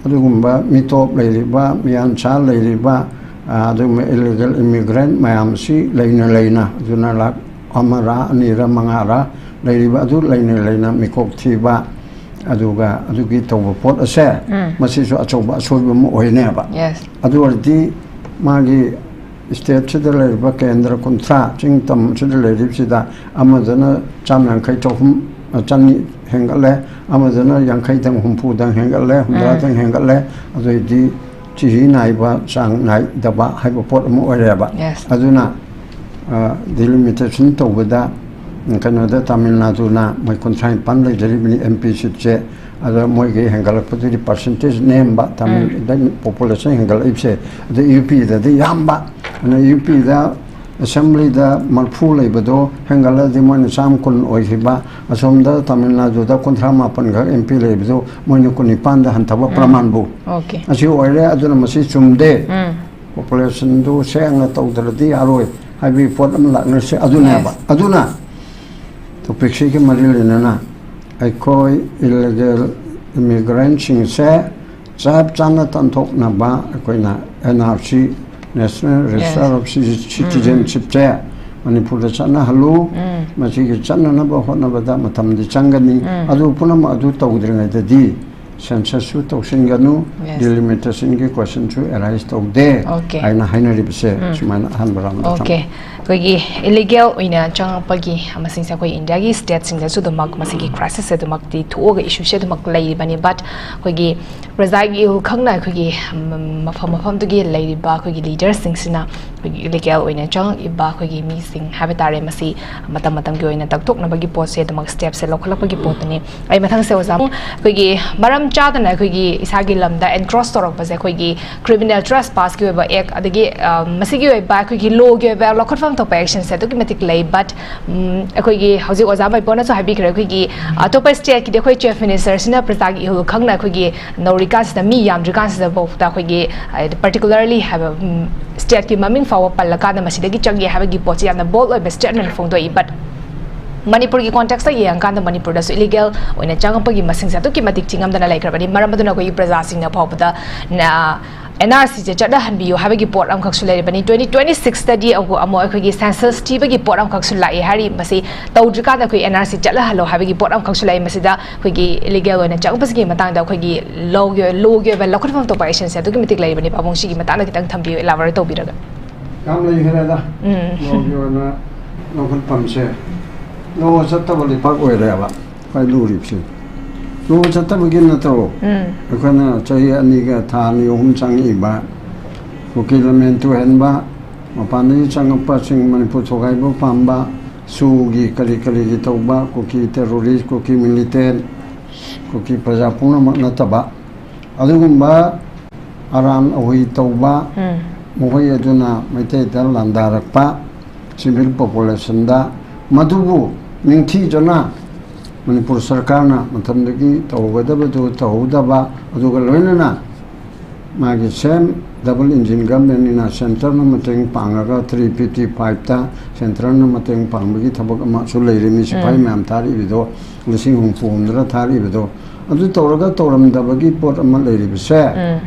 ꯑꯗꯨꯒꯨꯝꯕ ꯃꯤꯇꯣꯞ ꯂꯩꯔꯤꯕ, ꯃꯤꯌꯥꯟꯁꯥ ꯂꯩꯔꯤꯕ, ꯑ, ꯑꯗꯨꯒꯨꯝꯕ ꯏꯂꯤꯒꯦꯜ ꯏꯃꯤꯒ꯭ꯔꯦꯟ ꯃꯌꯥꯝꯁꯤ ꯂꯩꯅ ꯂꯩꯅ, ꯑꯗꯨꯅ ꯂꯥꯛ ꯑꯃꯔ ꯑꯅꯤꯔ ꯃꯉꯥꯔ ꯂꯩꯔꯤꯕ ꯑꯗꯨ ꯂꯩꯅ ꯂꯩꯅ ꯃꯤꯀꯣꯛ ꯊꯤꯕ, ꯑꯗꯨꯒ ꯑꯗꯨꯒꯤ ꯇꯧꯕ ꯄꯣꯠ ꯑꯁꯦ, ꯎꯝ. ꯃꯁꯤꯁꯨ ꯑꯆꯧꯕ ꯑꯁꯣꯏꯕ ꯑꯃ ꯑꯣꯏꯅꯦꯕ꯫ Yes. ꯑꯗꯨ ꯑꯣꯏꯔꯗꯤ ꯃꯥꯒꯤ ꯁ꯭ꯇꯦꯠꯁꯤꯗ ꯂꯩꯔꯤꯕ ꯀꯦꯟꯗ꯭ꯔ ꯀꯨꯟꯊ꯭ꯔꯥ, ꯆꯤꯡ ꯇꯝꯁꯤꯗ ꯂꯩꯔꯤꯕꯁꯤꯗ ꯑꯃꯗꯅ ꯆꯥꯝ ꯌꯥꯡꯈꯩ, ꯆꯍꯨꯝ, ꯆꯅꯤ ꯍꯦꯟꯒꯠꯂꯦ, ꯑꯃꯗꯅ ꯌꯥꯡꯈꯩꯗꯪ, ꯍꯨꯝꯐꯨꯗꯪ ꯍꯦꯟꯒꯠꯂꯦ, ꯍꯨꯝꯗ꯭ꯔꯥꯗꯪ ꯍꯦꯟꯒꯠꯂꯦ꯫ ꯑꯗꯨꯑꯣꯏꯗꯤ ꯆꯤꯔꯤ ꯅꯥꯏꯕ, ꯆꯥꯡ ꯅꯥꯏꯗꯕ ꯍꯥꯏꯕ ꯄꯣꯠ ꯑꯃ ꯑꯣꯏꯔꯦꯕ꯫ Yes. ꯑꯗꯨꯅ, ꯑ, ꯗꯤꯂꯤꯃꯤꯇꯦꯁꯟ ꯇꯧꯕꯗ, ꯎꯝ, ꯀꯩꯅꯣꯗ ꯇꯥꯃꯤꯜ ꯅꯥꯗꯨꯅ ꯃꯣꯏ ꯀꯨꯟꯊ꯭ꯔꯥ ꯅꯤꯄꯥꯟ ꯂꯩꯖꯔꯤꯕꯅꯤ ꯑꯦꯝ ꯄꯤ ꯁꯤꯠꯁꯦ꯫ ꯑꯗ ꯃꯣꯏꯒꯤ ꯍꯦꯟꯒꯠꯂꯛꯄꯗꯨꯗꯤ ꯄꯥꯔꯁꯦꯟꯇꯦꯖ ꯅꯦꯝꯕ, ꯇꯥꯃꯤꯜꯗ ꯄꯣꯄꯨꯂꯦꯁꯟ ꯍꯦꯟꯒꯠꯂꯛꯏꯕꯁꯦ꯫ ꯑꯗ ꯌꯨ ꯄꯤꯗꯗꯤ ꯌꯥꯝꯕ꯫ ꯑꯗꯨꯅ ꯌꯨ ꯄꯤꯗ ꯑꯦꯁꯦꯝꯕ꯭ꯂꯤꯗ ꯃꯔꯤꯐꯨ ꯂꯩꯕꯗꯣ ꯍꯦꯟꯒꯠꯂꯗꯤ ꯃꯣꯏꯅ ꯆꯥꯝ ꯀꯨꯟ ꯑꯣꯏꯈꯤꯕ, ꯑꯁꯣꯝꯗ ꯇꯥꯃꯤꯜ ꯅꯥꯗꯨꯗ ꯀꯨꯟꯊ꯭ꯔꯥ ꯃꯥꯄꯟ ꯈꯛ ꯑꯦꯝ ꯄꯤ ꯂꯩꯕꯗꯣ ꯃꯣꯏꯅ ꯀꯨꯟꯅꯤꯄꯥꯟꯗ ꯍꯟꯊꯕ ꯄ꯭ꯔꯃꯥꯟꯕꯨ꯫ Okay. ꯑꯁꯤ ꯑꯣꯏꯔꯦ꯫ ꯑꯗꯨꯅ ꯃꯁꯤ ꯆꯨꯝꯗꯦ꯫ ꯎꯝ. ꯄꯣꯄꯨꯂꯦꯁꯟꯗꯨ ꯁꯦꯡꯅ ꯇꯧꯗ꯭ꯔꯗꯤ ꯌꯥꯔꯣꯏ ꯍꯥꯏꯕꯒꯤ ꯄꯣꯠ ꯑꯃ ꯂꯥꯛꯅꯔꯤꯁꯦ ꯑꯗꯨꯅꯦꯕ꯫ Yes. ꯑꯗꯨꯅ ꯇꯣꯄꯤꯛꯁꯤꯒꯤ ꯃꯔꯤ ꯂꯩꯅꯅ ꯑꯩꯈꯣꯏ ꯏꯂꯤꯒꯦꯜ ꯏꯃꯤꯒ꯭ꯔꯦꯟꯁꯤꯡꯁꯦ ꯆꯞ ꯆꯥꯅ ꯇꯥꯟꯊꯣꯛꯅꯕ ꯑꯩꯈꯣꯏꯅ N R C, National Register Yes. of Citizenshipꯁꯦ ꯃꯅꯤꯄꯨꯔꯗ ꯆꯠꯅꯍꯜꯂꯨ꯫ ꯎꯝ. ꯃꯁꯤꯒꯤ ꯆꯠꯅꯅꯕ ꯍꯣꯠꯅꯕꯗ ꯃꯇꯝꯗꯤ ꯆꯪꯒꯅꯤ꯫ ꯎꯝ. ꯑꯗꯨ ꯄꯨꯝꯅꯃꯛ ꯑꯗꯨ ꯇꯧꯗ꯭ꯔꯤꯉꯩꯗꯗꯤ ꯁꯦꯟꯁꯁꯁꯨ ꯇꯧꯁꯤꯟꯒꯅꯨ, Yes. ꯗꯤꯂꯤꯃꯤꯇꯦꯁꯟꯒꯤ ꯀꯣꯏꯁꯟꯁꯨ ꯑꯦꯔꯥꯏꯁ ꯇꯧꯗꯦ Okay. ꯍꯥꯏꯅ ꯍꯥꯏꯅꯔꯤꯕꯁꯦ ꯁꯨꯃꯥꯏꯅ ꯑꯍꯥꯟꯕ ꯔꯥꯎꯟꯗ ꯑꯣꯀꯦ, ꯑꯩꯈꯣꯏꯒꯤ ꯏꯂꯤꯒꯦꯜ ꯑꯣꯏꯅ ꯆꯪꯉꯛꯄꯒꯤ ꯃꯁꯤꯡꯁꯦ ꯑꯩꯈꯣꯏ ꯏꯟꯗꯤꯌꯥꯒꯤ ꯁ꯭ꯇꯦꯠꯁꯤꯡꯗꯁꯨ ꯑꯗꯨꯃꯛ ꯃꯁꯤꯒꯤ ꯀ꯭ꯔꯥꯏꯁꯤꯁꯁꯦ ꯑꯗꯨꯃꯛꯇꯤ ꯊꯣꯛꯑꯒ ꯏꯁꯨꯁꯦ ꯑꯗꯨꯃꯛ ꯂꯩꯔꯤꯕꯅꯤ꯫ ꯕꯠ ꯑꯩꯈꯣꯏꯒꯤ ꯄ꯭ꯔꯖꯥꯒꯤ ꯏꯍꯨꯜ ꯈꯪꯅ ꯑꯩꯈꯣꯏꯒꯤ ꯃ- ꯃꯐꯝ ꯃꯐꯝꯗꯨꯒꯤ ꯂꯩꯔꯤꯕ ꯑꯩꯈꯣꯏꯒꯤ ꯂꯤꯗꯔꯁꯤꯡꯁꯤꯅ ꯑꯩꯈꯣꯏꯒꯤ ꯏꯂꯤꯒꯦꯜ ꯑꯣꯏꯅ ꯆꯪꯉꯛꯏꯕ ꯑꯩꯈꯣꯏꯒꯤ ꯃꯤꯁꯤꯡ ꯍꯥꯏꯕ ꯇꯥꯔꯦ, ꯃꯁꯤ ꯃꯇꯝ ꯃꯇꯝꯒꯤ ꯑꯣꯏꯅ ꯇꯛꯊꯣꯛꯅꯕꯒꯤ ꯄꯣꯠꯁꯦ ꯑꯗꯨꯃꯛ ꯁ꯭ꯇꯦꯞꯁꯦ ꯂꯧꯈꯠꯂꯛꯄꯒꯤ ꯄꯣꯠꯇꯨꯅꯤ꯫ ꯑꯩ ꯃꯊꯪꯁꯦ ꯑꯣꯖꯥ, ꯑꯩꯈꯣꯏꯒꯤ ꯃꯔꯝ ꯆꯥꯗꯅ ꯑꯩꯈꯣꯏꯒꯤ ꯏꯁꯥꯒꯤ ꯂꯝꯗ ꯑꯦꯟꯀ꯭ꯔꯣꯁ ꯇꯧꯔꯛꯄꯁꯦ ꯑꯩꯈꯣꯏꯒꯤ ꯀ꯭ꯔꯤꯃꯤꯅꯦꯜ ꯇ꯭ꯔꯦꯁꯄꯥꯁꯀꯤ ꯑꯣꯏꯕ ꯑꯦꯛ, ꯑꯗꯒꯤ ꯑ, ꯃꯁꯤꯒꯤ ꯑꯣꯏꯕ ꯑꯩꯈꯣꯏꯒꯤ ꯂꯣꯒꯤ ꯑꯣꯏꯕ ꯂꯧꯈꯠꯐꯝ ꯊꯣꯛꯄ ꯑꯦꯛꯁꯟꯁꯦ ꯑꯗꯨꯛꯀꯤ ꯃꯇꯤꯛ ꯂꯩ꯫ ꯕꯠ ꯑꯩꯈꯣꯏꯒꯤ ꯍꯧꯖꯤꯛ ꯑꯣꯖꯥ ꯃꯩꯄꯣꯅꯁꯨ ꯍꯥꯏꯕꯤꯈ꯭ꯔꯦ, ꯑꯩꯈꯣꯏꯒꯤ ꯑꯇꯣꯞꯄ ꯁ꯭ꯇꯦꯠꯀꯤꯗꯤ ꯑꯩꯈꯣꯏ ꯆꯤꯐ ꯃꯤꯅꯤꯁꯇꯔꯁꯤꯅ ꯄ꯭ꯔꯖꯥꯒꯤ ꯏꯍꯨꯜ ꯈꯪꯅ ꯑꯩꯈꯣꯏꯒꯤ ꯅꯧꯔꯤꯀꯥꯟꯁꯤꯗ, ꯃꯤ ꯌꯥꯝꯗ꯭ꯔꯤꯀꯥꯟꯁꯤꯗꯐꯥꯎꯗ ꯑꯩꯈꯣꯏꯒꯤ ꯄꯥꯔꯇꯤꯀꯨꯂꯔꯂꯤ ꯍꯥꯏꯕ ꯁ꯭ꯇꯦꯠꯀꯤ ꯃꯃꯤꯡ ꯐꯥꯎꯕ ꯄꯜꯂꯀꯥꯟꯗ ꯃꯁꯤꯗꯒꯤ ꯆꯪꯒꯦ ꯍꯥꯏꯕꯒꯤ ꯄꯣꯠꯁꯤ ꯌꯥꯝꯅ ꯕꯣꯜꯗ ꯑꯣꯏꯕ ꯁ꯭ꯇꯦꯠꯃꯦꯟ ꯐꯣꯡꯗꯣꯛꯏ꯫ ꯕꯠ ꯃꯅꯤꯄꯨꯔꯒꯤ ꯀꯣꯟꯇꯦꯛꯁꯇ ꯌꯦꯡꯉꯀꯥꯟꯗ ꯃꯅꯤꯄꯨꯔꯗꯁꯨ ꯏꯂꯤꯒꯦꯜ ꯑꯣꯏꯅ ꯆꯪꯉꯛꯄꯒꯤ ꯃꯁꯤꯡꯁꯦ ꯑꯗꯨꯛꯀꯤ ꯃꯇꯤꯛ ꯆꯤꯡꯉꯝꯗꯅ ꯂꯩꯈ꯭ꯔꯕꯅꯤ꯫ ꯃꯔꯝ ꯑꯗꯨꯅ ꯑꯩꯈꯣꯏꯒꯤ ꯄ꯭ꯔꯖꯥꯁꯤꯡꯅ ꯐꯥꯎꯕꯗ ꯑꯦꯟ ꯑꯥꯔ ꯁꯤꯁꯦ ꯆꯠꯅꯍꯟꯕꯤꯌꯨ ꯍꯥꯏꯕꯒꯤ ꯄꯣꯠ ꯑꯃꯈꯛꯁꯨ ꯂꯩꯔꯤꯕꯅꯤ꯫ ꯇ꯭ꯋꯦꯟꯇꯤ ꯇ꯭ꯋꯦꯟꯇꯤ ꯁꯤꯛꯁꯇꯗꯤ ꯑꯃꯨꯛ ꯑꯃꯨꯛ ꯑꯩꯈꯣꯏꯒꯤ ꯁꯦꯟꯁꯁ ꯊꯤꯕꯒꯤ ꯄꯣꯠ ꯑꯃꯈꯛꯁꯨ ꯂꯥꯛꯑꯦ ꯍꯥꯏꯔꯤ꯫ ꯃꯁꯤ ꯇꯧꯗ꯭ꯔꯤꯀꯥꯟꯗ ꯑꯩꯈꯣꯏ ꯑꯦꯟ ꯑꯥꯔ ꯁꯤ ꯆꯠꯅꯍꯜꯂꯣ ꯍꯥꯏꯕꯒꯤ ꯄꯣꯠ ꯑꯃꯈꯛꯁꯨ ꯂꯥꯛꯑꯦ꯫ ꯃꯁꯤꯗ ꯑꯩꯈꯣꯏꯒꯤ ꯏꯂꯤꯒꯦꯜ ꯑꯣꯏꯅ ꯆꯪꯉꯛꯄꯁꯤꯒꯤ ꯃꯇꯥꯡꯗ ꯑꯩꯈꯣꯏꯒꯤ ꯂꯣꯒꯤ ꯂꯣꯒꯤ ꯑꯣꯏꯕ ꯂꯧꯈꯠꯐꯝ ꯊꯣꯛꯄ ꯑꯦꯛꯁꯟꯁꯦ ꯑꯗꯨꯛꯀꯤ ꯃꯇꯤꯛ ꯂꯩꯔꯤꯕꯅꯤ꯫ ꯄꯥꯕꯨꯡ, ꯁꯤꯒꯤ ꯃꯇꯥꯡꯗ ꯈꯤꯇꯪ ꯊꯝꯕꯤꯌꯨ, ꯏꯂꯥꯕꯣꯔꯦꯠ ꯇꯧꯕꯤꯔꯒ꯫ ꯌꯥꯝ ꯂꯩꯈ꯭ꯔꯦꯗ꯫ ꯎꯝ꯫ ꯂꯣꯒꯤ ꯑꯣꯏꯅ ꯂꯧꯈꯠꯐꯝꯁꯦ, ꯂꯣ ꯆꯠꯇꯕ ꯂꯩꯄꯥꯛ ꯑꯣꯏꯔꯦꯕ ꯈ꯭ꯋꯥꯏ ꯂꯨꯔꯤꯕꯁꯦ꯫ ꯂꯣ ꯆꯠꯇꯕꯒꯤ ꯅꯠꯇ꯭ꯔꯣ ꯎꯝ꯫ ꯑꯩꯈꯣꯏꯅ ꯆꯍꯤ ꯑꯅꯤꯒ ꯊꯥ ꯑꯅꯤ ꯑꯍꯨꯝ ꯆꯪꯉꯛꯏꯕ, ꯀꯨꯀꯤ ꯂꯝꯍꯦꯟ ꯇꯨꯍꯦꯟꯕ, ꯃꯄꯥꯟꯗꯒꯤ ꯆꯪꯉꯛꯄꯁꯤꯡ ꯃꯅꯤꯄꯨꯔ ꯊꯨꯒꯥꯏꯕ ꯄꯥꯝꯕ, ꯁꯨꯒꯤ ꯀꯔꯤ ꯀꯔꯤꯒꯤ ꯇꯧꯕ, ꯀꯨꯀꯤ ꯇꯦꯔꯣꯔꯤꯁ, ꯀꯨꯀꯤ ꯃꯤꯂꯤꯇꯦꯟ, ꯀꯨꯀꯤ ꯄ꯭ꯔꯖꯥ ꯄꯨꯝꯅꯃꯛ ꯅꯠꯇꯕ, ꯑꯗꯨꯒꯨꯝꯕ ꯑꯔꯥꯟ ꯑꯍꯣꯏ ꯇꯧꯕ, ꯎꯝ꯫ ꯃꯈꯣꯏ ꯑꯗꯨꯅ ꯃꯩꯇꯩꯗ ꯂꯥꯟꯗꯥꯔꯛꯄ, ꯁꯤꯚꯤꯜ ꯄꯣꯄꯨꯂꯦꯁꯟꯗ, ꯃꯗꯨꯕꯨ ꯅꯤꯡꯊꯤꯖꯅ ꯃꯅꯤꯄꯨꯔ ꯁꯔꯀꯥꯔꯅ ꯃꯇꯝꯗꯨꯒꯤ ꯇꯧꯍꯧꯒꯗꯕꯗꯨ ꯇꯧꯍꯧꯗꯕ, ꯑꯗꯨꯒ ꯂꯣꯏꯅꯅ ꯃꯥꯒꯤ ꯁꯦꯝ ꯗꯕꯜ ꯏꯟꯖꯤꯟ ꯒꯚꯔꯟꯃꯦꯟꯅꯤꯅ ꯁꯦꯟꯇꯔꯅ ꯃꯇꯦꯡ ꯄꯥꯡꯉꯒ ꯊ꯭ꯔꯤ ꯐꯤꯐꯇꯤ ꯐꯥꯏꯚꯇ ꯁꯦꯟꯇꯔꯅ ꯃꯇꯦꯡ ꯄꯥꯡꯕꯒꯤ ꯊꯕꯛ ꯑꯃꯁꯨ ꯂꯩꯔꯤꯃꯤ꯫ ꯁꯤꯐꯥꯏ ꯎꯝ꯫ ꯃꯌꯥꯝ ꯊꯥꯔꯛꯏꯕꯗꯣ, ꯂꯤꯁꯤꯡ ꯍꯨꯝꯐꯨ ꯍꯨꯝꯗ꯭ꯔꯥ ꯊꯥꯔꯛꯏꯕꯗꯣ, ꯑꯗꯨ ꯇꯧꯔꯒ ꯇꯧꯔꯝꯗꯕꯒꯤ ꯄꯣꯠ ꯑꯃ ꯂꯩꯔꯤꯕꯁꯦ, ꯎꯝ꯫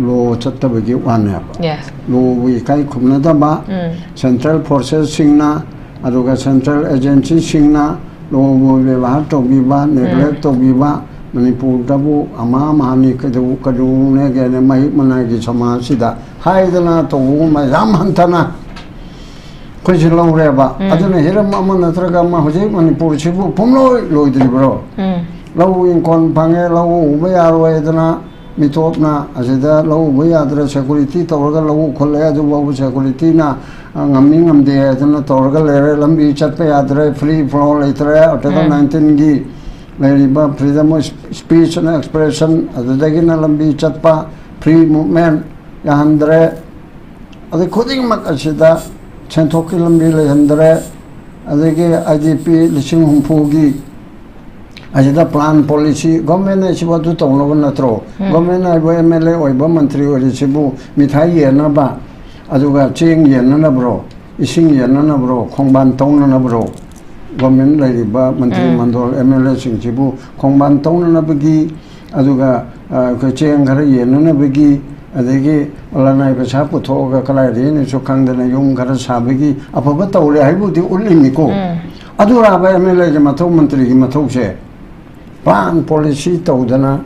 ꯂꯣ ꯆꯠꯇꯕꯒꯤ ꯋꯥꯅꯦꯕ꯫ Yes. ꯂꯣꯕꯨ ꯏꯀꯥꯏ ꯈꯨꯝꯅꯗꯕ, ꯎꯝ꯫ ꯁꯦꯟꯇ꯭ꯔꯦꯜ ꯐꯣꯔꯁꯦꯁꯁꯤꯡꯅ, ꯑꯗꯨꯒ ꯁꯦꯟꯇ꯭ꯔꯦꯜ ꯑꯦꯖꯦꯟꯁꯤꯁꯤꯡꯅ ꯂꯣꯕꯨ ꯕꯦꯕꯥꯔ ꯇꯧꯕꯤꯕ, ꯅꯦꯒ꯭ꯂꯦꯛ ꯇꯧꯕꯤꯕ, ꯃꯅꯤꯄꯨꯔꯗꯕꯨ ꯑꯃ ꯑꯃꯅꯤ ꯀꯩꯗꯧ ꯀꯩꯗꯧꯅꯦꯒꯦꯅ ꯃꯍꯤꯛ ꯃꯅꯥꯏꯒꯤ ꯁꯃꯥꯖꯁꯤꯗ ꯍꯥꯏꯗꯅ ꯇꯧꯕꯒꯨꯝꯕ ꯌꯥꯝ ꯍꯟꯊꯅ ꯑꯩꯈꯣꯏꯁꯦ ꯂꯧꯔꯦꯕ꯫ ꯎꯝ꯫ ꯑꯗꯨꯅ ꯍꯤꯔꯝ ꯑꯃ ꯅꯠꯇ꯭ꯔꯒ ꯑꯃ ꯍꯧꯖꯤꯛ ꯃꯅꯤꯄꯨꯔꯁꯤꯕꯨ ꯄꯨꯝꯂꯣꯏ ꯂꯣꯏꯗ꯭ꯔꯤꯕ꯭ꯔꯣ? ꯎꯝ꯫ ꯂꯧ ꯏꯪꯈꯣꯜ ꯐꯪꯉꯦ, ꯂꯧ ꯎꯕ ꯌꯥꯔꯣꯏꯗꯅ ꯃꯤꯇꯣꯞꯅ ꯑꯁꯤꯗ ꯂꯧ ꯎꯕ ꯌꯥꯗ꯭ꯔꯦ, security ꯇꯧꯔꯒ ꯂꯧ ꯎꯈꯠꯂꯛꯑꯦ, ꯑꯗꯨꯐꯥꯎꯕ securityꯅ, ꯑ, ꯉꯝꯃꯤ ꯉꯝꯗꯦ ꯍꯥꯏꯗꯅ ꯇꯧꯔꯒ ꯂꯩꯔꯦ, ꯂꯝꯕꯤ ꯆꯠꯄ ꯌꯥꯗ꯭ꯔꯦ, free flow ꯂꯩꯇ꯭ꯔꯦ, Article ꯎꯝ꯫ nineteenꯒꯤ ꯂꯩꯔꯤꯕ freedom of speech and expression, ꯑꯗꯨꯗꯒꯤꯅ ꯂꯝꯕꯤ ꯆꯠꯄ, free movement ꯌꯥꯍꯟꯗ꯭ꯔꯦ꯫ ꯑꯗꯩ ꯈꯨꯗꯤꯡꯃꯛ ꯑꯁꯤꯗ ꯁꯦꯟꯊꯣꯛꯀꯤ ꯂꯝꯕꯤ ꯂꯩꯍꯟꯗ꯭ꯔꯦ꯫ ꯑꯗꯒꯤ IDP ꯂꯤꯁꯤꯡ ꯍꯨꯝꯐꯨꯒꯤ ꯑꯁꯤꯗ plan policy, government ꯍꯥꯏꯁꯤꯕꯨ ꯑꯗꯨ ꯇꯧꯅꯕ ꯅꯠꯇ꯭ꯔꯣ? ꯎꯝ꯫ Government ꯍꯥꯏꯕꯨ MLA ꯑꯣꯏꯕ, ꯃꯟꯇ꯭ꯔꯤ ꯑꯣꯏꯔꯤꯁꯤꯕꯨ ꯃꯤꯊꯥꯏ ꯌꯦꯟꯅꯕ, ꯑꯗꯨꯒ ꯆꯦꯡ ꯌꯦꯟꯅꯅꯕ꯭ꯔꯣ, ꯏꯁꯤꯡ ꯌꯦꯟꯅꯅꯕ꯭ꯔꯣ, ꯈꯣꯡꯕꯥꯟ ꯇꯧꯅꯅꯕ꯭ꯔꯣ? Government ꯂꯩꯔꯤꯕ ꯃꯟꯇ꯭ꯔꯤ ꯎꯝ꯫ ꯃꯟꯗꯣꯜ, MLAꯁꯤꯡꯁꯤꯕꯨ ꯈꯣꯡꯕꯥꯟ ꯇꯧꯅꯅꯕꯒꯤ, ꯑꯗꯨꯒ, ꯑ, ꯑꯩꯈꯣꯏ ꯆꯦꯡ ꯈꯔ ꯌꯦꯟꯅꯅꯕꯒꯤ, ꯑꯗꯒꯤ ꯂꯅꯥꯏ ꯄꯩꯁꯥ ꯄꯨꯊꯣꯛꯑꯒ ꯀꯗꯥꯏꯗꯒꯤꯅꯣꯁꯨ ꯈꯪꯗꯅ ꯌꯨꯝ ꯈꯔ ꯁꯥꯕꯒꯤ ꯑꯐꯕ ꯇꯧꯔꯦ ꯍꯥꯏꯕꯨꯗꯤ ꯎꯠꯂꯤꯅꯤꯀꯣ꯫ ꯎꯝ꯫ ꯑꯗꯨꯔꯥꯕ MLAꯒꯤ ꯃꯊꯧ, ꯃꯟꯇ꯭ꯔꯤꯒꯤ ꯃꯊꯧꯁꯦ? Plan policy ꯇꯧꯗꯅ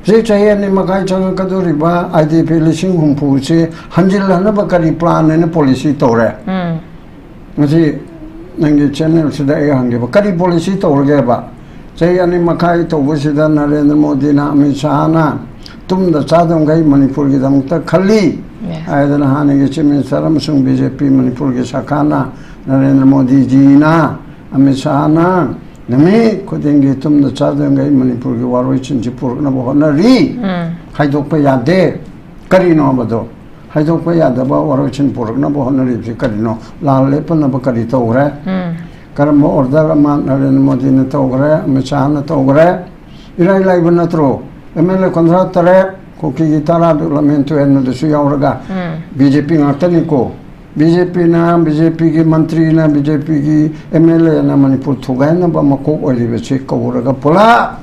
ꯍꯧꯖꯤꯛ ꯆꯍꯤ ꯑꯅꯤ ꯃꯈꯥꯏ ꯆꯪꯉꯛꯀꯗꯧꯔꯤꯕ IDP ꯂꯤꯁꯤꯡ ꯍꯨꯝꯐꯨꯁꯤ ꯍꯟꯖꯤꯜꯍꯟꯅꯕ ꯀꯔꯤ plan ꯍꯥꯏꯅ policy ꯇꯧꯔꯦ? ꯎꯝ꯫ ꯉꯁꯤ ꯅꯪꯒꯤ channelꯁꯤꯗ ꯑꯩ ꯍꯪꯒꯦꯕ, ꯀꯔꯤ policy ꯇꯧꯔꯒꯦꯕ? ꯆꯍꯤ ꯑꯅꯤ ꯃꯈꯥꯏ ꯇꯧꯕꯁꯤꯗ ꯅꯔꯦꯟꯗ꯭ꯔ ꯃꯣꯗꯤꯅ, ꯑꯃꯤꯠ ꯁꯥꯍꯅ ꯇꯨꯝꯗ ꯆꯥꯗꯕꯈꯩ ꯃꯅꯤꯄꯨꯔꯒꯤꯗꯃꯛꯇ ꯈꯜꯂꯤ ꯌꯦꯁ꯫ ꯍꯥꯏꯗꯅ ꯍꯥꯟꯅꯒꯤ Chief Minister ꯑꯃꯁꯨꯡ BJP ꯃꯅꯤꯄꯨꯔꯒꯤ ꯁꯔꯀꯥꯔꯅ ꯅꯔꯦꯟꯗ꯭ꯔ ꯃꯣꯗꯤꯖꯤꯅ, ꯑꯃꯤꯠ ꯁꯥꯍꯅ ꯅꯨꯃꯤꯠ ꯈꯨꯗꯤꯡꯒꯤ ꯇꯨꯝꯗ ꯆꯥꯗꯕꯈꯩ ꯃꯅꯤꯄꯨꯔꯒꯤ ꯋꯥꯔꯣꯏꯁꯤꯟꯁꯤ ꯄꯨꯔꯛꯅꯕ ꯍꯣꯠꯅꯔꯤ꯫ ꯎꯝ꯫ ꯍꯥꯏꯗꯣꯛꯄ ꯌꯥꯗꯦ꯫ ꯀꯔꯤꯅꯣ ꯍꯥꯏꯕꯗꯣ? ꯍꯥꯏꯗꯣꯛꯄ ꯌꯥꯗꯕ ꯋꯥꯔꯣꯏꯁꯤꯟ ꯄꯨꯔꯛꯅꯕ ꯍꯣꯠꯅꯔꯤꯕꯁꯤ ꯀꯔꯤꯅꯣ? ꯂꯥꯜ ꯂꯦꯞꯄꯅꯕ ꯀꯔꯤ ꯇꯧꯈ꯭ꯔꯦ? ꯎꯝ꯫ ꯀꯔꯝꯕ order ꯑꯃ ꯅꯔꯦꯟꯗ꯭ꯔ ꯃꯣꯗꯤꯅ ꯇꯧꯈ꯭ꯔꯦ, ꯑꯃꯤꯠ ꯁꯥꯍꯅ ꯇꯧꯈ꯭ꯔꯦ? ꯏꯔꯥꯏ ꯂꯥꯏꯕ ꯅꯠꯇ꯭ꯔꯣ? MLA ꯀꯨꯟꯊ꯭ꯔꯥ ꯇꯔꯦꯠ, ꯀꯨꯀꯤꯒꯤ ꯇꯔꯥꯗꯨ ꯂꯝꯍꯦꯟ ꯇꯨꯍꯦꯟꯕꯗꯁꯨ ꯌꯥꯎꯔꯒ ꯎꯝ꯫ BJP ꯉꯥꯛꯇꯅꯤꯀꯣ꯫ BJPꯅ, BJPꯒꯤ ꯃꯟꯇ꯭ꯔꯤꯅ, BJPꯒꯤ MLAꯅ ꯃꯅꯤꯄꯨꯔ ꯊꯨꯒꯥꯏꯅꯕ ꯃꯀꯣꯛ ꯑꯣꯏꯔꯤꯕꯁꯤ ꯀꯧꯔꯒ ꯄꯨꯂꯞ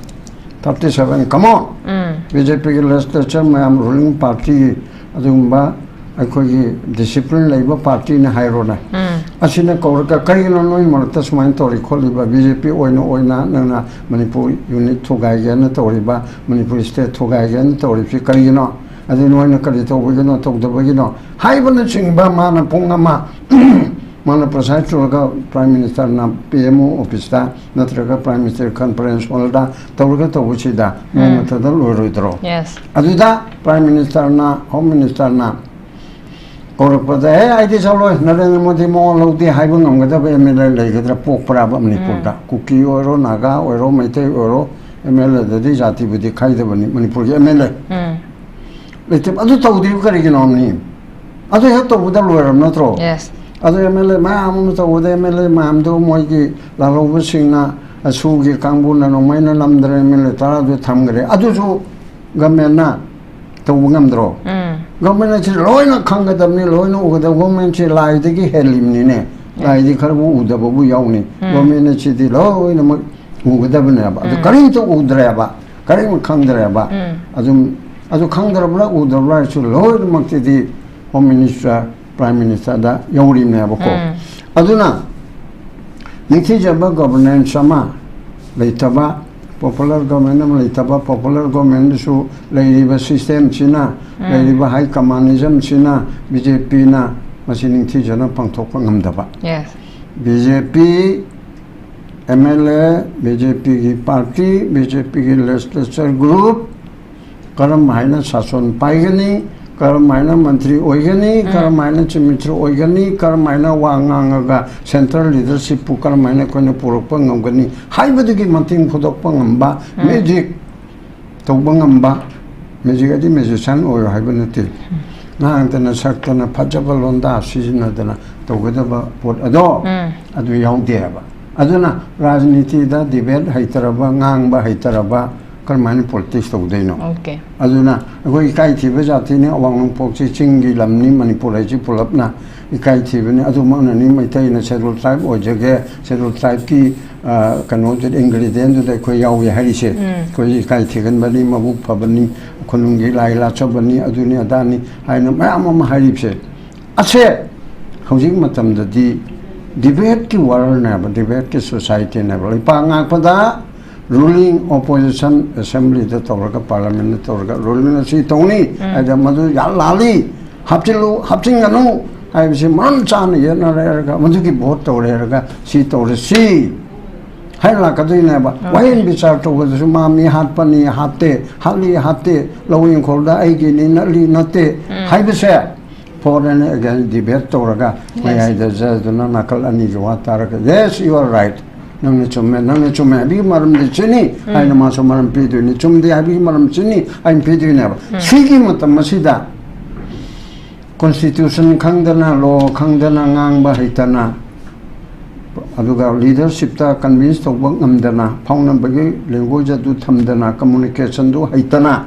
thirty seven, come on! Um. BJPꯒꯤ legislature ꯃꯌꯥꯝ, ruling party, ꯑꯗꯨꯒꯨꯝꯕ ꯑꯩꯈꯣꯏꯒꯤ ꯗꯤꯁꯤꯄ꯭ꯂꯤꯟ ꯂꯩꯕ ꯄꯥꯔꯇꯤꯅ ꯍꯥꯏꯔꯣꯅꯦ꯫ ꯑꯁꯤꯅ ꯀꯧꯔꯒ ꯀꯔꯤꯒꯤꯅꯣ ꯅꯣꯏ ꯃꯔꯛꯇ ꯁꯨꯃꯥꯏꯅ ꯇꯧꯔꯤ ꯈꯣꯠꯂꯤꯕ? ꯕꯤ ꯖꯦ ꯄꯤ ꯑꯣꯏꯅ ꯑꯣꯏꯅ ꯅꯪꯅ ꯃꯅꯤꯄꯨꯔ ꯌꯨꯅꯤꯠ ꯊꯨꯒꯥꯏꯒꯦꯅ ꯇꯧꯔꯤꯕ, ꯃꯅꯤꯄꯨꯔ ꯁ꯭ꯇꯦꯠ ꯊꯨꯒꯥꯏꯒꯦꯅ ꯇꯧꯔꯤꯕꯁꯤ ꯀꯔꯤꯒꯤꯅꯣ? ꯑꯗꯨ ꯅꯣꯏꯅ ꯀꯔꯤ ꯇꯧꯕꯒꯤꯅꯣ, ꯇꯧꯗꯕꯒꯤꯅꯣ ꯍꯥꯏꯕꯅꯆꯤꯡꯕ ꯃꯥꯅ ꯄꯨꯡ ꯑꯃ ꯃꯥꯅ ꯄ꯭ꯔꯁꯥꯏꯗ ꯇꯧꯔꯒ ꯄ꯭ꯔꯥꯏꯝ ꯃꯤꯅꯤꯁꯇꯔꯅ ꯄꯤ ꯑꯦꯝ ꯑꯣ ꯑꯣꯐꯤꯁꯇ ꯅꯠꯇ꯭ꯔꯒ ꯄ꯭ꯔꯥꯏꯝ ꯃꯤꯅꯤꯁꯇꯔ ꯀꯟꯐꯔꯦꯟꯁ ꯍꯣꯜꯗ ꯇꯧꯔꯒ ꯇꯧꯕꯁꯤꯗ ꯅꯣꯡꯃꯇꯗ ꯂꯣꯏꯔꯣꯏꯗ꯭ꯔꯣ? Yes. ꯑꯗꯨꯗ ꯄ꯭ꯔꯥꯏꯝ ꯃꯤꯅꯤꯁꯇꯔꯅ, ꯍꯣꯝ ꯃꯤꯅꯤꯁꯇꯔꯅ ꯀꯧꯔꯛꯄꯗ, "ꯑꯦ, ꯑꯩꯗꯤ ꯆꯠꯂꯣꯏ, ꯅꯔꯦꯟꯗ꯭ꯔ ꯃꯣꯗꯤ ꯃꯋꯥ ꯂꯧꯗꯦ" ꯍꯥꯏꯕ ꯉꯝꯒꯗꯕ ꯑꯦꯝ ꯑꯦꯜ ꯑꯦ ꯂꯩꯒꯗ꯭ꯔꯥ ꯄꯣꯛꯄ꯭ꯔꯥꯕ ꯃꯅꯤꯄꯨꯔꯗ? ꯀꯨꯀꯤ ꯑꯣꯏꯔꯣ, ꯅꯥꯒꯥ ꯑꯣꯏꯔꯣ, ꯃꯩꯇꯩ ꯑꯣꯏꯔꯣ, ꯑꯦꯝ ꯑꯦꯜ ꯑꯦꯗꯗꯤ ꯖꯥꯇꯤꯕꯨꯗꯤ ꯈꯥꯏꯗꯕꯅꯤ ꯃꯅꯤꯄꯨꯔꯒꯤ ꯑꯦꯝ ꯑꯦꯜ ꯑꯦ꯫ ꯂꯩꯇꯦ꯫ ꯑꯗꯨ ꯇꯧꯗ꯭ꯔꯤꯕ ꯀꯔꯤꯒꯤꯅꯣ ꯍꯥꯏꯕꯅꯤ? ꯑꯗꯨ ꯍꯦꯛ ꯇꯧꯕꯗ ꯂꯣꯏꯔꯕ ꯅꯠꯇ꯭ꯔꯣ? Yes. ꯑꯗꯨ ꯑꯦꯝ ꯑꯦꯜ ꯑꯦ ꯃꯌꯥꯝ ꯑꯃ ꯇꯧꯕꯗ ꯑꯦꯝ ꯑꯦꯜ ꯑꯦ ꯃꯌꯥꯝꯗꯨ ꯃꯣꯏꯒꯤ ꯂꯥꯜꯍꯧꯕꯁꯤꯡꯅ, ꯑꯁꯨꯒꯤ ꯀꯥꯡꯕꯨꯅ ꯅꯣꯡꯃꯩꯅ ꯅꯝꯗꯅ ꯑꯦꯝ ꯑꯦꯜ ꯑꯦ ꯇꯔꯥꯗꯨ ꯊꯝꯈ꯭ꯔꯦ꯫ ꯑꯗꯨꯁꯨ ꯒꯃꯦꯟꯅ ꯇꯧꯕ ꯉꯝꯗ꯭ꯔꯣ? ꯒꯃꯦꯟ ꯑꯁꯤ ꯂꯣꯏꯅ ꯈꯪꯒꯗꯕꯅꯤ, ꯂꯣꯏꯅ ꯎꯒꯗꯕ꯫ ꯒꯣꯔꯃꯦꯟꯁꯤ ꯂꯥꯏꯗꯒꯤ ꯍꯦꯜꯂꯤꯕꯅꯤꯅꯦ꯫ ꯂꯥꯏꯗꯤ ꯈꯔꯕꯨ ꯎꯗꯕꯕꯨ ꯌꯥꯎꯅꯤ꯫ ꯒꯣꯔꯃꯦꯟ ꯑꯁꯤꯗꯤ ꯂꯣꯏꯅꯃꯛ ꯎꯒꯗꯕꯅꯦꯕ꯫ ꯑꯗꯨ ꯀꯔꯤꯝꯇ ꯎꯗ꯭ꯔꯦꯕ, ꯀꯔꯤꯝ ꯈꯪꯗ꯭ꯔꯦꯕ꯫ ꯑꯗꯨꯝ ꯑꯗꯨ ꯈꯪꯗ꯭ꯔꯕ꯭ꯔꯥ ꯎꯗ꯭ꯔꯕ꯭ꯔꯥ ꯍꯥꯏꯁꯨ ꯂꯣꯏꯅꯃꯛꯇꯤꯗꯤ ꯍꯣꯝ ꯃꯤꯅꯤꯁꯇꯔ, ꯄ꯭ꯔꯥꯏꯝ ꯃꯤꯅꯤꯁꯇꯔꯗ ꯌꯧꯔꯤꯕꯅꯦꯕꯀꯣ꯫ ꯑꯗꯨꯅ ꯅꯤꯡꯊꯤꯖꯕ ꯒꯣꯚꯔꯅꯦꯟꯁ ꯑꯃ ꯂꯩꯇꯕ, ꯄꯣꯄꯨꯂꯔ ꯒꯣꯚꯔꯃꯦꯟ ꯑꯃ ꯂꯩꯇꯕ, ꯄꯣꯄꯨꯂꯔ ꯒꯣꯚꯔꯃꯦꯟꯗꯁꯨ ꯂꯩꯔꯤꯕ ꯁꯤꯁꯇꯦꯝꯁꯤꯅ, ꯂꯩꯔꯤꯕ ꯍꯥꯏ ꯀꯃꯥꯟꯅꯤꯖꯝꯁꯤꯅ, ꯕꯤ ꯖꯦ ꯄꯤꯅ ꯃꯁꯤ ꯅꯤꯡꯊꯤꯖꯅ ꯄꯥꯡꯊꯣꯛꯄ ꯉꯝꯗꯕ꯫ Yes. B J P M L ꯑꯦ, ꯕꯤ ꯖꯦ ꯄꯤꯒꯤ ꯄꯥꯔꯇꯤ, ꯕꯤ ꯖꯦ ꯄꯤꯒꯤ ꯂꯦꯖꯤꯁꯂꯦꯆꯔ ꯒ꯭ꯔꯨꯞ ꯀꯔꯝ ꯍꯥꯏꯅ ꯁꯥꯁꯣꯟ ꯄꯥꯏꯒꯅꯤ, ꯀꯔꯝ ꯍꯥꯏꯅ ꯃꯟꯇ꯭ꯔꯤ ꯑꯣꯏꯒꯅꯤ, ꯀꯔꯝ ꯍꯥꯏꯅ ꯆꯤꯐ ꯃꯤꯅꯤꯁꯇꯔ ꯑꯣꯏꯒꯅꯤ, ꯀꯔꯝ ꯍꯥꯏꯅ ꯋꯥ ꯉꯥꯡꯉꯒ ꯁꯦꯟꯇ꯭ꯔꯦꯜ ꯂꯤꯗꯔꯁꯤꯞꯄꯨ ꯀꯔꯝ ꯍꯥꯏꯅ ꯑꯩꯈꯣꯏꯅ ꯄꯨꯔꯛꯄ ꯉꯝꯒꯅꯤ ꯍꯥꯏꯕꯗꯨꯒꯤ ꯃꯇꯦꯡ ꯐꯨꯗꯣꯛꯄ ꯉꯝꯕ, ꯃꯦꯖꯤꯛ ꯇꯧꯕ ꯉꯝꯕ, ꯃꯦꯖꯤꯛ ꯑꯗꯤ ꯃꯦꯖꯤꯁꯤꯌꯥꯟ ꯑꯣꯏꯔꯣ ꯍꯥꯏꯕ ꯅꯠꯇꯦ, ꯉꯥꯡꯗꯅ ꯁꯛꯇꯅ ꯐꯖꯕ ꯂꯣꯟꯗꯥ ꯁꯤꯖꯤꯟꯅꯗꯅ ꯇꯧꯒꯗꯕ ꯄꯣꯠ ꯑꯗꯣ ꯑꯗꯨ ꯌꯥꯎꯗꯦ ꯍꯥꯏꯕ꯫ ꯑꯗꯨꯅ ꯔꯥꯖꯅꯤꯇꯤꯗ ꯗꯤꯕꯦꯠ ꯍꯩꯇꯔꯕ, ꯉꯥꯡꯕ ꯍꯩꯇꯔꯕ, ꯀꯔꯝꯍꯥꯏꯅ ꯄꯣꯂꯤꯇꯤꯛꯁ ꯇꯧꯗꯣꯏꯅꯣ? ꯑꯣꯀꯦ꯫ ꯑꯗꯨꯅ ꯑꯩꯈꯣꯏ ꯏꯀꯥꯏ ꯊꯤꯕ ꯖꯥꯇꯤꯅꯤ, ꯑꯋꯥꯡ ꯅꯣꯡꯄꯣꯛꯁꯤ ꯆꯤꯡꯒꯤ ꯂꯝꯅꯤ, ꯃꯅꯤꯄꯨꯔ ꯍꯥꯏꯁꯤ ꯄꯨꯂꯞꯅ ꯏꯀꯥꯏ ꯊꯤꯕꯅꯤ꯫ ꯑꯗꯨꯃꯛꯅꯅꯤ, ꯃꯩꯇꯩꯅ ꯁꯦꯗꯨꯜ ꯇ꯭ꯔꯥꯏꯕ ꯑꯣꯏꯖꯒꯦ, ꯁꯦꯗꯨꯜ ꯇ꯭ꯔꯥꯏꯕꯀꯤ ꯀꯩꯅꯣꯗꯨꯗ, ꯏꯟꯒ꯭ꯔꯤꯗꯤꯌꯦꯟꯗꯨꯗ ꯑꯩꯈꯣꯏ ꯌꯥꯎꯏ ꯍꯥꯏꯔꯤꯁꯦ꯫ ꯑꯩꯈꯣꯏ ꯏꯀꯥꯏ ꯊꯤꯒꯟꯕꯅꯤ, ꯃꯕꯨꯛ ꯐꯕꯅꯤ, ꯈꯨꯅꯨꯡꯒꯤ ꯂꯥꯏ ꯂꯥꯠꯆꯕꯅꯤ, ꯑꯗꯨꯅꯤ ꯑꯗꯥꯅꯤ ꯍꯥꯏꯅ ꯃꯌꯥꯝ ꯑꯃ ꯍꯥꯏꯔꯤꯕꯁꯦ꯫ ꯑꯁꯦ ꯍꯧꯖꯤꯛ ꯃꯇꯝꯗꯗꯤ ꯗꯤꯕꯦꯠꯀꯤ ꯋꯥꯔꯜꯅꯦꯕ, ꯗꯤꯕꯦꯠꯀꯤ ꯁꯣꯁꯥꯏꯇꯤꯅꯦꯕ꯫ ꯂꯩꯄꯥꯛ ꯉꯥꯛꯄꯗ ꯔꯨꯂꯤꯡ ꯑꯣꯄꯣꯖꯤꯁꯟ, ꯑꯦꯁꯦꯝꯕ꯭ꯂꯤꯗ ꯇꯧꯔꯒ, ꯄꯥꯔꯂꯤꯌꯥꯃꯦꯟꯗ ꯇꯧꯔꯒ ꯔꯨꯂꯤꯡ ꯑꯁꯤ ꯇꯧꯅꯤ ꯍꯥꯏꯗ, ꯃꯗꯨ ꯌꯥꯝ ꯂꯥꯜꯂꯤ, ꯍꯥꯞꯆꯤꯜꯂꯨ, ꯍꯥꯞꯆꯤꯟꯒꯅꯨ ꯍꯥꯏꯕꯁꯤ ꯃꯔꯝ ꯆꯥꯅ ꯌꯦꯠꯅꯔꯦ ꯍꯥꯏꯔꯒ, ꯃꯗꯨꯒꯤ ꯚꯣꯠ ꯇꯧꯔꯦ ꯍꯥꯏꯔꯒ, ꯁꯤ ꯇꯧꯔꯁꯤ ꯍꯥꯏꯅ ꯂꯥꯛꯀꯗꯣꯏꯅꯦꯕ꯫ ꯋꯥꯌꯦꯜ ꯕꯤꯆꯥꯔ ꯇꯧꯕꯗꯁꯨ ꯃꯥ ꯃꯤ ꯍꯥꯠꯄꯅꯤ, ꯍꯥꯠꯇꯦ, ꯍꯥꯠꯂꯤ, ꯍꯥꯠꯇꯦ, ꯂꯧ ꯏꯪꯈꯣꯜꯗ ꯑꯩꯒꯤꯅꯤ, ꯅꯠꯂꯤ, ꯅꯠꯇꯦ ꯍꯥꯏꯕꯁꯦ꯫ For and against debate ꯇꯧꯔꯒ, ꯃꯌꯥꯏꯗ ꯖꯖꯗꯨꯅ ꯅꯥꯀꯜ ꯑꯅꯤꯒꯤ ꯋꯥ ꯇꯥꯔꯒ, "Yes, you are right, ꯅꯪꯅ ꯆꯨꯝꯃꯦ, ꯅꯪꯅ ꯆꯨꯝꯃꯦ" ꯍꯥꯏꯕꯒꯤ ꯃꯔꯝꯗꯤ ꯁꯤꯅꯤ ꯍꯥꯏꯅ ꯃꯥꯁꯨ ꯃꯔꯝ ꯄꯤꯗꯣꯏꯅꯤ, ꯆꯨꯝꯗꯦ ꯍꯥꯏꯕꯒꯤ ꯃꯔꯝ ꯁꯤꯅꯤ ꯍꯥꯏꯅ ꯄꯤꯗꯣꯏꯅꯦꯕ꯫ ꯁꯤꯒꯤ ꯃꯇꯝ ꯑꯁꯤꯗ ꯀꯣꯟꯁꯇꯤꯇ꯭ꯌꯨꯁꯟ ꯈꯪꯗꯅ, ꯂꯣ ꯈꯪꯗꯅ, ꯉꯥꯡꯕ ꯍꯩꯇꯅ, ꯑꯗꯨꯒ ꯂꯤꯗꯔꯁꯤꯞꯇ ꯀꯟꯚꯤꯟꯁ ꯇꯧꯕ ꯉꯝꯗꯅ, ꯐꯥꯎꯅꯕꯒꯤ ꯂꯦꯡꯒ꯭ꯋꯦꯖ ꯑꯗꯨ ꯊꯝꯗꯅ, ꯀꯝꯃꯨꯅꯤꯀꯦꯁꯟꯗꯨ ꯍꯩꯇꯅ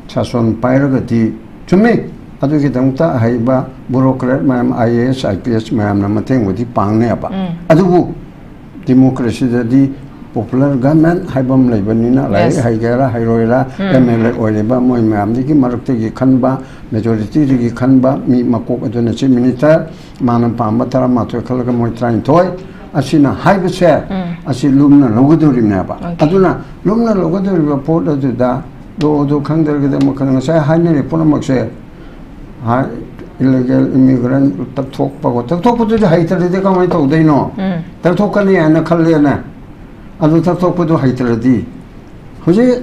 ꯁꯥꯁꯣꯟ ꯄꯥꯏꯔꯒꯗꯤ, ꯆꯨꯝꯃꯤ, ꯑꯗꯨꯒꯤꯗꯃꯛꯇ ꯑꯍꯩꯕ ꯕ꯭ꯌꯨꯔꯣꯀ꯭ꯔꯦꯠ ꯃꯌꯥꯝ, I A S, I P S ꯃꯌꯥꯝꯅ ꯃꯇꯦꯡꯕꯨꯗꯤ ꯄꯥꯡꯅꯦꯕ꯫ ꯑꯗꯨꯕꯨ ꯗꯤꯃꯣꯀ꯭ꯔꯦꯁꯤꯗꯗꯤ ꯄꯣꯄꯨꯂꯔ ꯒꯚꯔꯟꯃꯦꯟ ꯍꯥꯏꯕ ꯑꯃ ꯂꯩꯕꯅꯤꯅ, ꯂꯥꯏꯔꯤꯛ ꯍꯩꯒꯦꯔꯥ ꯍꯩꯔꯣꯏꯔꯥ, ꯑꯦꯝ ꯑꯦꯜ ꯑꯦ ꯑꯣꯏꯔꯤꯕ ꯃꯣꯏ ꯃꯌꯥꯝꯗꯒꯤ ꯃꯔꯛꯇꯒꯤ ꯈꯟꯕ, ꯃꯦꯖꯣꯔꯤꯇꯤꯗꯒꯤ ꯈꯟꯕ ꯃꯤ ꯃꯀꯣꯛ ꯑꯗꯨꯅ ꯆꯤꯐ ꯃꯤꯅꯤꯁꯇꯔ, ꯃꯥꯅ ꯄꯥꯝꯕ ꯇꯔꯥꯃꯥꯊꯣꯏ ꯈꯜꯂꯒ ꯃꯣꯏ ꯇꯔꯥꯅꯤꯊꯣꯏ, ꯑꯁꯤꯅ ꯍꯥꯏꯕꯁꯦ, ꯑꯁꯤ ꯂꯨꯝꯅ ꯂꯧꯒꯗꯧꯔꯤꯕꯅꯦꯕ꯫ ꯑꯗꯨꯅ ꯂꯨꯝꯅ ꯂꯧꯒꯗꯧꯔꯤꯕ ꯄꯣꯠ ꯑꯗꯨꯗ ꯂꯣꯗꯣ ꯈꯪꯗ꯭ꯔꯒꯗꯤ ꯑꯃꯨꯛ ꯈꯪ-, ꯉꯁꯥꯏ ꯍꯥꯏꯅꯔꯤꯕ ꯄꯨꯝꯅꯃꯛꯁꯦ, ꯍꯥꯏ, ꯏꯂꯤꯒꯦꯜ ꯏꯃꯤꯒ꯭ꯔꯦꯟ ꯇꯛꯊꯣꯛꯄꯀꯣ, ꯇꯛꯊꯣꯛꯄꯗꯨꯗꯤ ꯍꯩꯇ꯭ꯔꯗꯤ ꯀꯃꯥꯏꯅ ꯇꯧꯗꯣꯏꯅꯣ? ꯇꯛꯊꯣꯛꯀꯅꯤ ꯍꯥꯏꯅ ꯈꯜꯂꯦꯅꯦ, ꯑꯗꯨ ꯇꯛꯊꯣꯛꯄꯗꯨ ꯍꯩꯇ꯭ꯔꯗꯤ, ꯍꯧꯖꯤꯛ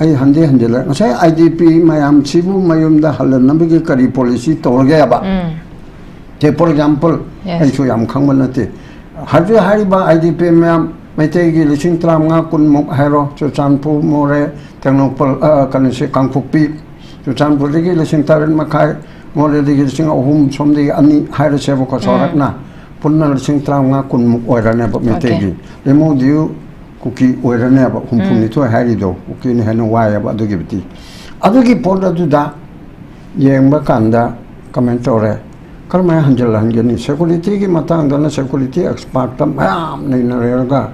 ꯑꯩ ꯍꯟꯗꯤ ꯍꯟꯖꯤꯜꯂꯦ, ꯉꯁꯥꯏ ꯑꯥꯏ ꯗꯤ ꯄꯤ ꯃꯌꯥꯝꯁꯤꯕꯨ ꯃꯌꯨꯝꯗ ꯍꯜꯍꯟꯅꯕꯒꯤ ꯀꯔꯤ ꯄꯣꯂꯤꯁꯤ ꯇꯧꯔꯒꯦꯕ? ꯁꯦ, ꯐꯣꯔ ꯑꯦꯛꯖꯥꯝꯄꯜ, Yes. ꯑꯩꯁꯨ ꯌꯥꯝ ꯈꯪꯕ ꯅꯠꯇꯦ꯫ ꯍꯧꯖꯤꯛ ꯍꯥꯏꯔꯤꯕ ꯑꯥꯏ ꯗꯤ ꯄꯤ ꯃꯌꯥꯝ, ꯃꯩꯇꯩꯒꯤ ꯂꯤꯁꯤꯡ ꯇꯔꯥꯃꯉꯥ ꯀꯨꯟꯃꯨꯛ ꯍꯥꯏꯔꯣ, ꯆꯨꯔꯆꯥꯟꯄꯨꯔ, ꯃꯣꯔꯦ, ꯇꯦꯡꯅꯧꯄꯜ, ꯑ, ꯀꯩꯅꯣꯁꯦ, ꯀꯥꯡꯄꯣꯛꯄꯤ, ꯆꯨꯔꯆꯥꯟꯄꯨꯔꯗꯒꯤ ꯂꯤꯁꯤꯡ ꯇꯔꯦꯠ ꯃꯈꯥꯏ, ꯃꯣꯔꯦꯗꯒꯤ ꯂꯤꯁꯤꯡ ꯑꯍꯨꯝ, ꯁꯣꯝꯗꯒꯤ ꯑꯅꯤ ꯍꯥꯏꯔꯁꯦꯕꯀꯣ, ꯆꯥꯎꯔꯥꯛꯅ ꯄꯨꯟꯅ ꯂꯤꯁꯤꯡ ꯇꯔꯥꯃꯉꯥ ꯀꯨꯟꯃꯨꯛ ꯑꯣꯏꯔꯅꯦꯕ ꯃꯩꯇꯩꯒꯤ꯫ ꯂꯦꯝꯍꯧꯗꯤꯌꯨ ꯀꯨꯀꯤ ꯑꯣꯏꯔꯅꯦꯕ, ꯍꯨꯝꯐꯨꯅꯤꯊꯣꯏ ꯍꯥꯏꯔꯤꯗꯣ ꯀꯨꯀꯤꯅ ꯍꯦꯟꯅ ꯋꯥꯏꯑꯦꯕ꯫ ꯑꯗꯨꯒꯤꯕꯨꯗꯤ ꯑꯗꯨꯒꯤ ꯄꯣꯠ ꯑꯗꯨꯗ ꯌꯦꯡꯕ ꯀꯥꯟꯗ ꯀꯃꯥꯏꯅ ꯇꯧꯔꯦ? ꯀꯔꯝꯍꯥꯏꯅ ꯍꯟꯖꯤꯜꯍꯟꯒꯅꯤ? ꯁꯦꯀꯨꯔꯤꯇꯤꯒꯤ ꯃꯇꯥꯡꯗꯅ ꯁꯦꯀꯨꯔꯤꯇꯤ ꯑꯦꯛꯁꯄꯥꯔꯠꯇ ꯃꯌꯥꯝ ꯅꯩꯅꯔꯒ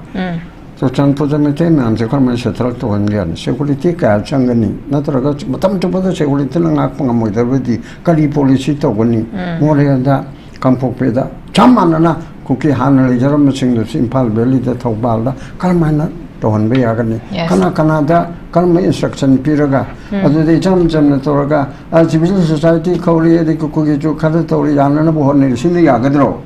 ꯆꯨꯔꯆꯥꯟꯄꯨꯔꯗ ꯃꯩꯇꯩ ꯃꯌꯥꯝꯁꯦ ꯀꯔꯝꯍꯥꯏꯅ ꯁꯦꯇꯜ ꯇꯧꯍꯟꯒꯦ? ꯁꯦꯀꯨꯔꯤꯇꯤ ꯀꯌꯥ ꯆꯪꯒꯅꯤ? ꯅꯠꯇ꯭ꯔꯒ ꯃꯇꯝ ꯆꯨꯞꯄꯗ ꯁꯦꯀꯨꯔꯤꯇꯤꯅ ꯉꯥꯛꯄ ꯉꯝꯃꯣꯏꯗꯕꯗꯤ ꯀꯔꯤ ꯄꯣꯂꯤꯁꯤ ꯇꯧꯒꯅꯤ? ꯃꯣꯔꯦꯗ, ꯀꯥꯡꯄꯣꯛꯄꯤꯗ ꯆꯞ ꯃꯥꯟꯅꯅ ꯀꯨꯀꯤ ꯍꯥꯟꯅ ꯂꯩꯖꯔꯝꯕꯁꯤꯡꯗꯨꯁꯨ ꯏꯝꯐꯥꯜ ꯚꯦꯂꯤꯗ, ꯊꯧꯕꯥꯜꯗ ꯀꯔꯝꯍꯥꯏꯅ ꯇꯧꯍꯟꯕ ꯌꯥꯒꯅꯤ? Yes. ꯀꯅꯥ ꯀꯅꯥꯗ ꯀꯔꯝꯕ ꯏꯟꯁꯇ꯭ꯔꯛꯁꯟ ꯄꯤꯔꯒ? ꯑꯗꯨꯗ ꯏꯆꯝ ꯆꯝꯅ ꯇꯧꯔꯒ, ꯑ, ꯁꯤꯚꯤꯜ ꯁꯣꯁꯥꯏꯇꯤ ꯀꯧꯔꯤ, ꯑꯗꯩ ꯀꯨꯀꯤꯁꯨ ꯈꯔ ꯇꯧꯔꯤ, ꯌꯥꯅꯅꯕ ꯍꯣꯠꯅꯔꯤ, ꯁꯤꯅ ꯌꯥꯒꯗ꯭ꯔꯣ?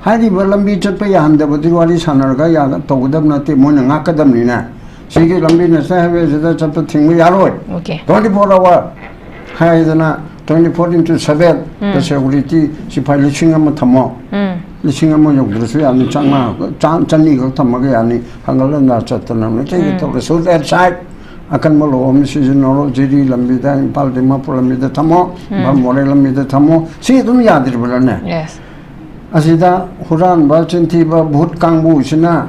ꯍꯥꯏꯔꯤꯕ ꯂꯝꯕꯤ ꯆꯠꯄ ꯌꯥꯍꯟꯗꯕꯗꯨ ꯋꯥꯔꯤ ꯁꯥꯟꯅꯔꯒ ꯌꯥꯒ-, ꯇꯧꯒꯗꯕ ꯅꯠꯇꯦ, ꯃꯣꯏꯅ ꯉꯥꯛꯀꯗꯕꯅꯤꯅꯦ꯫ ꯁꯤꯒꯤ ꯂꯝꯕꯤ ꯅꯦꯁꯅꯦꯜ ꯍꯥꯏꯋꯦꯁꯤꯗ ꯆꯠꯄ ꯊꯤꯡꯕ ꯌꯥꯔꯣꯏ꯫ Okay. Twenty four hour ꯍꯥꯏꯗꯅ twenty four into seven security ꯁꯤꯐꯥꯏ ꯂꯤꯁꯤꯡ ꯑꯃ ꯊꯝꯃꯣ꯫ ꯂꯤꯁꯤꯡ ꯑꯃ ꯌꯧꯗ꯭ꯔꯁꯨ ꯌꯥꯅꯤ, ꯆꯥꯝꯃꯉꯥ, ꯆꯥ-, ꯆꯅꯤ ꯈꯛ ꯊꯝꯃꯒ ꯌꯥꯅꯤ꯫ ꯍꯪꯒꯠ ꯍꯟꯗ ꯆꯠꯇꯅ ꯃꯩꯇꯩꯒꯤ ꯇꯧꯔꯁꯨ, that side ꯑꯀꯟꯕ ꯂꯣ ꯑꯃ ꯁꯤꯖꯤꯟꯅꯔꯣ, ꯖꯤꯔꯤ ꯂꯝꯕꯤꯗ, ꯏꯝꯐꯥꯜ ꯗꯤꯃꯥꯄꯨꯔ ꯂꯝꯕꯤꯗ ꯊꯝꯃꯣ, ꯏꯝꯐꯥꯜ ꯃꯣꯔꯦ ꯂꯝꯕꯤꯗ ꯊꯝꯃꯣ꯫ ꯁꯤ ꯑꯗꯨꯝ ꯌꯥꯗ꯭ꯔꯤꯕ꯭ꯔꯥꯅꯦ? Yes. ꯑꯁꯤꯗ ꯍꯨꯔꯥꯟꯕ, ꯆꯤꯟꯊꯤꯕ, ꯚꯨꯠ ꯀꯥꯡꯕꯨꯁꯤꯅ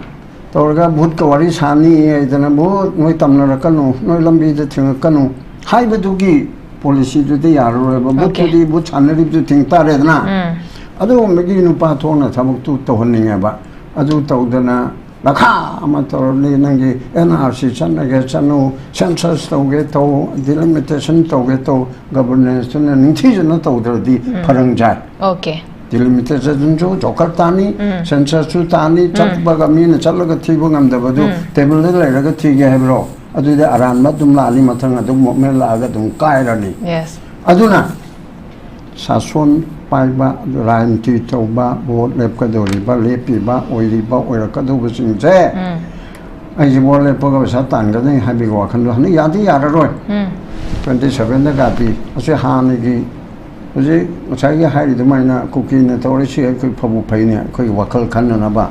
ꯇꯧꯔꯒ ꯚꯨꯠꯀ ꯋꯥꯔꯤ ꯁꯥꯅꯤ ꯍꯥꯏꯗꯅ, "ꯚꯨꯠ, ꯅꯣꯏ ꯇꯝꯅꯔꯛꯀꯅꯨ, ꯅꯣꯏ ꯂꯝꯕꯤꯗ ꯊꯤꯡꯉꯛꯀꯅꯨ" ꯍꯥꯏꯕꯗꯨꯒꯤ ꯄꯣꯂꯤꯁꯤꯗꯨꯗꯤ ꯌꯥꯔꯔꯣꯏꯕ꯫ Okay. ꯚꯨꯠꯇꯨꯗꯤ, ꯚꯨꯠ ꯁꯥꯟꯅꯔꯤꯕꯗꯨ ꯊꯤꯡ ꯇꯥꯔꯦꯗꯅ꯫ ꯎꯝ. ꯑꯗꯨꯒꯨꯝꯕꯒꯤ ꯅꯨꯄꯥ ꯊꯣꯛꯅ ꯊꯕꯛꯇꯨ ꯇꯧꯍꯟꯅꯤꯡꯉꯦꯕ꯫ ꯑꯗꯨ ꯇꯧꯗꯅ ꯂꯈꯥ ꯑꯃ ꯇꯧꯔꯅꯤ, ꯅꯪꯒꯤ ꯑꯦꯟ ꯑꯥꯔ ꯁꯤ ꯆꯠꯅꯒꯦ ꯆꯠꯅꯨ, ꯁꯦꯟꯁꯁ ꯇꯧꯒꯦ ꯇꯧ, ꯗꯤꯂꯤꯃꯤꯇꯦꯁꯟ ꯇꯧꯒꯦ ꯇꯧ, ꯒꯕꯔꯅꯦꯟꯁꯇꯨꯅ ꯅꯤꯡꯊꯤꯖꯅ ꯇꯧꯗ꯭ꯔꯗꯤ ꯐꯔꯪ ꯖꯥꯏ꯫ Okay. ꯗꯤꯂꯤꯃꯤꯇꯦꯁꯟꯁꯨ ꯖꯣꯀꯔ ꯇꯥꯅꯤ, ꯁꯦꯟꯁꯁꯁꯨ ꯇꯥꯅꯤ, ꯆꯠꯄꯒ ꯃꯤꯅ ꯆꯠꯂꯒ ꯊꯤꯕ ꯉꯝꯗꯕꯗꯨ ꯇꯦꯕꯜꯗ ꯂꯩꯔꯒ ꯊꯤꯒꯦ ꯍꯥꯏꯕ꯭ꯔꯣ? ꯑꯗꯨꯗꯤ ꯑꯔꯥꯟꯕ ꯑꯗꯨꯝ ꯂꯥꯛꯑꯅꯤ, ꯃꯊꯪ ꯑꯗꯨꯝ ꯃꯣꯞꯃꯦꯟ ꯂꯥꯛꯑꯒ ꯑꯗꯨꯝ ꯀꯥꯏꯔꯅꯤ꯫ Yes. ꯑꯗꯨꯅ ꯁꯥꯁꯣꯟ ꯄꯥꯏꯕ, ꯔꯥꯖꯅꯤꯇꯤ ꯇꯧꯕ, ꯚꯣꯠ ꯂꯦꯞꯀꯗꯧꯔꯤꯕ, ꯂꯦꯞꯄꯤꯕ, ꯑꯣꯏꯔꯤꯕ, ꯑꯣꯏꯔꯛꯀꯗꯧꯕꯁꯤꯡꯁꯦ ꯎꯝ. ꯑꯩꯁꯦ ꯚꯣꯠ ꯂꯦꯞꯄꯒ ꯄꯩꯁꯥ ꯇꯥꯟꯒꯗꯣꯏꯅꯤ ꯍꯥꯏꯕꯒꯤ ꯋꯥꯈꯜꯗꯣ ꯍꯟꯗꯛ ꯌꯥꯗꯤ ꯌꯥꯔꯔꯣꯏ꯫ ꯎꯝ. Twenty sevenꯗ ꯀꯥꯇꯤ ꯑꯁꯤ ꯍꯥꯟꯅꯒꯤ ꯍꯧꯖꯤꯛ ꯉꯁꯥꯏꯒꯤ ꯍꯥꯏꯔꯤꯗꯨꯃꯥꯏꯅ ꯀꯨꯀꯤꯅ ꯇꯧꯔꯤꯁꯤ ꯑꯩꯈꯣꯏ ꯐꯕꯨ ꯐꯩꯅꯦ, ꯑꯩꯈꯣꯏꯒꯤ ꯋꯥꯈꯜ ꯈꯟꯅꯅꯕ,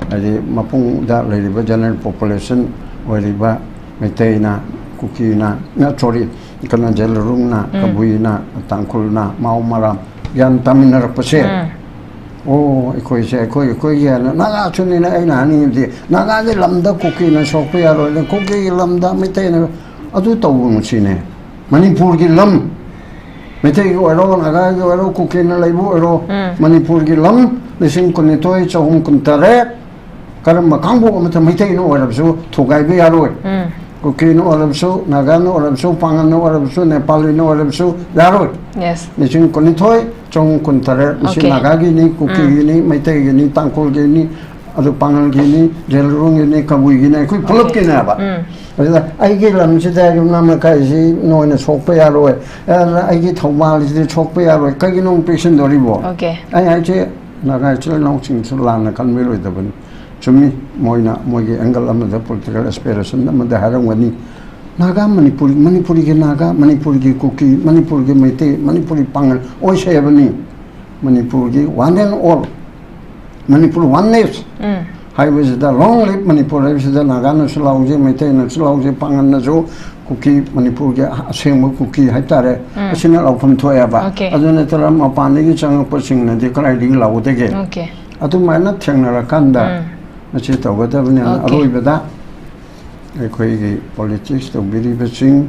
ꯍꯥꯏꯗꯤ ꯃꯄꯨꯡꯗ ꯂꯩꯔꯤꯕ ꯖꯦꯅꯔꯦꯜ ꯄꯣꯄꯨꯂꯦꯁꯟ ꯑꯣꯏꯔꯤꯕ ꯃꯩꯇꯩꯅ, ꯀꯨꯀꯤꯅ, ꯅ, ꯁꯣꯔꯤ, ꯀꯩꯅꯣ, ꯖꯦꯂꯔꯨꯡꯅ, ꯎꯝ. ꯀꯕꯨꯏꯅ, ꯇꯥꯡꯈꯨꯜꯅ, ꯃꯥꯎ ꯃꯔꯥꯝ ꯒ꯭ꯌꯥꯟ ꯇꯥꯃꯤꯟꯅꯔꯛꯄꯁꯦ ꯎꯝ. ꯑꯣ, ꯑꯩꯈꯣꯏꯁꯦ ꯑꯩꯈꯣꯏ ꯑꯩꯈꯣꯏꯒꯤ ꯍꯥꯏꯅ ꯅꯥꯒꯥꯁꯨꯅꯤꯅ ꯑꯩꯅ ꯍꯥꯏꯅꯤꯡꯉꯤꯕꯗꯤ, ꯅꯥꯒꯥꯒꯤ ꯂꯝꯗ ꯀꯨꯀꯤꯅ ꯁꯣꯛꯄ ꯌꯥꯔꯣꯏ, ꯑꯗ ꯀꯨꯀꯤꯒꯤ ꯂꯝꯗ ꯃꯩꯇꯩꯅ, ꯑꯗꯨ ꯇꯧꯕ ꯃꯁꯤꯅꯦ꯫ ꯃꯅꯤꯄꯨꯔꯒꯤ ꯂꯝ, ꯃꯩꯇꯩꯒꯤ ꯑꯣꯏꯔꯣ, ꯅꯥꯒꯥꯒꯤ ꯑꯣꯏꯔꯣ, ꯀꯨꯀꯤꯅ ꯂꯩꯕ ꯑꯣꯏꯔꯣ, ꯎꯝ꯫ ꯃꯅꯤꯄꯨꯔꯒꯤ ꯂꯝ ꯂꯤꯁꯤꯡ ꯀꯨꯟꯅꯤꯊꯣꯏ ꯆꯍꯨꯝ ꯀꯨꯟꯇꯔꯦꯠ, ꯀꯔꯝꯕ ꯀꯥꯡꯕꯨ ꯑꯃꯠꯇ ꯃꯩꯇꯩꯅ ꯑꯣꯏꯔꯕꯁꯨ ꯊꯨꯒꯥꯏꯕ ꯌꯥꯔꯣꯏ꯫ ꯎꯝ꯫ ꯀꯨꯀꯤꯅ ꯑꯣꯏꯔꯕꯁꯨ, ꯅꯥꯒꯥꯅ ꯑꯣꯏꯔꯕꯁꯨ, ꯄꯥꯉꯜꯅ ꯑꯣꯏꯔꯕꯁꯨ, ꯅꯦꯄꯥꯂꯤꯅ ꯑꯣꯏꯔꯕꯁꯨ ꯌꯥꯔꯣꯏ꯫ Yes. ꯂꯤꯁꯤꯡ ꯀꯨꯟꯅꯤꯊꯣꯏ ꯆꯍꯨꯝ ꯀꯨꯟꯇꯔꯦꯠ, ꯃꯁꯤ Okay. ꯅꯥꯒꯥꯒꯤꯅꯤ, ꯀꯨꯀꯤꯒꯤꯅꯤ, ꯃꯩꯇꯩꯒꯤꯅꯤ, ꯇꯥꯡꯈꯨꯜꯒꯤꯅꯤ, ꯑꯗꯨ ꯄꯥꯉꯜꯒꯤꯅꯤ, ꯖꯦꯂꯔꯨꯡꯒꯤꯅꯤ, ꯀꯕꯨꯏꯒꯤꯅꯤ, ꯑꯩꯈꯣꯏ ꯄꯨꯂꯞꯀꯤꯅꯦꯕ꯫ ꯎꯝ꯫ ꯑꯗꯨꯗ ꯑꯩꯒꯤ ꯂꯝꯁꯤꯗ ꯌꯨꯝꯅꯥꯝ ꯂꯩꯀꯥꯏꯁꯤ ꯅꯣꯏꯅ ꯁꯣꯛꯄ ꯌꯥꯔꯣꯏ, ꯑ, ꯑꯩꯒꯤ ꯊꯧꯕꯥꯜꯁꯤꯗꯤ ꯁꯣꯛꯄ ꯌꯥꯔꯣꯏ, ꯀꯩꯒꯤꯅꯣ ꯑꯃꯨꯛ ꯄꯤꯛꯁꯤꯟꯗꯣꯔꯤꯕꯣ? Okay. ꯑꯩ ꯍꯥꯏꯁꯦ ꯅꯥꯒꯥ ꯏꯆꯤꯜ ꯏꯅꯥꯎꯁꯤꯡꯁꯨ ꯂꯥꯟꯅ ꯈꯟꯕꯤꯔꯣꯏꯗꯕꯅꯤ꯫ ꯆꯨꯝꯃꯤ, ꯃꯣꯏꯅ ꯃꯣꯏꯒꯤ angle ꯑꯃꯗ political aspiration ꯑꯃꯗ ꯍꯥꯏꯔꯝꯒꯅꯤ꯫ ꯅꯥꯒꯥ ꯃꯅꯤꯄꯨꯔꯤ, ꯃꯅꯤꯄꯨꯔꯤꯒꯤ ꯅꯥꯒꯥ, ꯃꯅꯤꯄꯨꯔꯒꯤ ꯀꯨꯀꯤ, ꯃꯅꯤꯄꯨꯔꯒꯤ ꯃꯩꯇꯩ, ꯃꯅꯤꯄꯨꯔꯤ ꯄꯥꯉꯜ ꯑꯣꯏꯁꯦ ꯍꯥꯏꯕꯅꯤ꯫ ꯃꯅꯤꯄꯨꯔꯒꯤ one and all, Manipur oneness ꯎꯝ꯫ ꯍꯥꯏꯕꯁꯤꯗ, long live ꯃꯅꯤꯄꯨꯔ ꯍꯥꯏꯕꯁꯤꯗ ꯅꯥꯒꯥꯅꯁꯨ ꯂꯥꯎꯖꯩ, ꯃꯩꯇꯩꯅꯁꯨ ꯂꯥꯎꯖꯩ, ꯄꯥꯉꯜꯅꯁꯨ, ꯀꯨꯀꯤ, ꯃꯅꯤꯄꯨꯔꯒꯤ ꯑꯁꯦꯡꯕ ꯀꯨꯀꯤ ꯍꯥꯏꯇꯥꯔꯦ, ꯎꯝ꯫ ꯑꯁꯤꯅ ꯂꯥꯎꯐꯝ ꯊꯣꯛꯑꯦꯕ꯫ Okay. ꯑꯗꯨ ꯅꯠꯇꯅ ꯃꯄꯥꯟꯗꯒꯤ ꯆꯪꯉꯛꯄꯁꯤꯡꯅꯗꯤ ꯀꯗꯥꯏꯗꯒꯤ ꯂꯥꯎꯒꯗꯒꯦ? Okay. ꯑꯗꯨꯃꯥꯏꯅ ꯊꯦꯡꯅꯔꯀꯥꯟꯗ ꯎꯝ꯫ ꯃꯁꯤ ꯇꯧꯒꯗꯕꯅꯤꯅ, Okay. ꯑꯔꯣꯏꯕꯗ ꯑꯩꯈꯣꯏꯒꯤ politics ꯇꯧꯕꯤꯔꯤꯕꯁꯤꯡ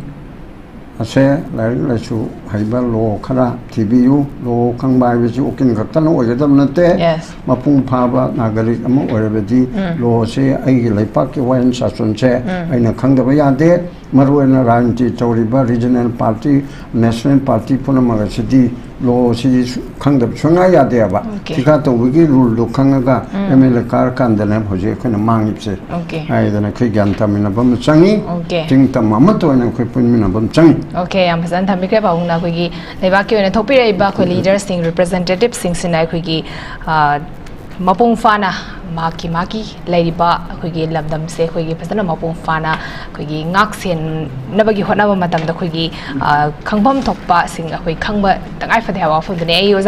ꯑꯁꯦ ꯂꯥꯏꯔꯤꯛ ꯂꯥꯏꯁꯨ ꯍꯩꯕ, law ꯈꯔ ꯊꯤꯕꯤꯌꯨ꯫ Law ꯈꯪꯕ ꯍꯥꯏꯕꯁꯤ ꯎꯀꯤꯜ ꯈꯛꯇꯅ ꯑꯣꯏꯒꯗꯕ ꯅꯠꯇꯦ꯫ Yes. ꯃꯄꯨꯡ ꯐꯥꯕ ꯅꯥꯒꯔꯤꯛ ꯑꯃ ꯑꯣꯏꯔꯕꯗꯤ ꯎꯝ꯫ Law ꯁꯦ ꯑꯩꯒꯤ ꯂꯩꯄꯥꯛꯀꯤ ꯋꯥꯌꯦꯜ ꯁꯥꯁꯣꯟꯁꯦ ꯎꯝ꯫ ꯑꯩꯅ ꯈꯪꯗꯕ ꯌꯥꯗꯦ꯫ ꯃꯔꯨꯑꯣꯏꯅ ꯔꯥꯖꯅꯤꯇꯤ ꯇꯧꯔꯤꯕ regional party, national party ꯄꯨꯝꯅꯃꯛ ꯑꯁꯤꯗꯤ Law ꯁꯤꯗꯤ ꯁꯨ-, ꯈꯪꯗꯕ ꯁꯨꯡꯌꯥ ꯌꯥꯗꯦꯕ꯫ Okay. ꯊꯤꯀꯥ ꯇꯧꯕꯒꯤ rule ꯗꯣ ꯈꯪꯉꯒ ꯎꯝ꯫ M L A ꯀꯥꯔꯀꯥꯟꯗꯅꯦ ꯍꯧꯖꯤꯛ ꯑꯩꯈꯣꯏꯅ ꯃꯥꯡꯉꯤꯕꯁꯦ꯫ Okay. ꯍꯥꯏꯗꯅ ꯑꯩꯈꯣꯏ ꯒ꯭ꯌꯥꯟ ꯇꯥꯃꯤꯟꯅꯕ ꯑꯃ ꯆꯪꯉꯤ꯫ Okay. ꯇꯤꯡꯇꯝ ꯑꯃꯠꯇ ꯑꯣꯏꯅ ꯑꯩꯈꯣꯏ ꯄꯨꯟꯃꯤꯟꯅꯕ ꯑꯃ ꯆꯪꯉꯤ꯫ Okay, ꯌꯥꯝ ꯐꯖꯅ ꯊꯝꯕꯤꯈ꯭ꯔꯦ ꯄꯥꯕꯨꯡꯅ꯫ ꯑꯩꯈꯣꯏꯒꯤ ꯂꯩꯕꯥꯛꯀꯤ ꯑꯣꯏꯅ ꯊꯣꯛꯄꯤꯔꯛꯏꯕ ꯑꯩꯈꯣꯏ leader ꯁꯤꯡ, representative ꯁꯤꯡꯁꯤꯅ ꯑꯩꯈꯣꯏꯒꯤ, ꯑ, ꯃꯄꯨꯡ ꯐꯥꯅ ꯃꯍꯥꯛꯀꯤ, ꯃꯍꯥꯛꯀꯤ ꯂꯩꯔꯤꯕ ꯑꯩꯈꯣꯏꯒꯤ ꯂꯝꯗꯝꯁꯦ ꯑꯩꯈꯣꯏꯒꯤ ꯐꯖꯅ ꯃꯄꯨꯡ ꯐꯥꯅ ꯑꯩꯈꯣꯏꯒꯤ ꯉꯥꯛ ꯁꯦꯟꯅꯕꯒꯤ ꯍꯣꯠꯅꯕ ꯃꯇꯝꯗ ꯑꯩꯈꯣꯏꯒꯤ, ꯑ, ꯈꯪꯐꯝ ꯊꯣꯛꯄꯁꯤꯡ ꯑꯩꯈꯣꯏ ꯈꯪꯕ ꯇꯉꯥꯏ ꯐꯗꯦ ꯍꯥꯏꯕ ꯋꯥꯐꯝꯗꯨꯅꯤ꯫ ꯑꯩ ꯑꯣꯖꯥ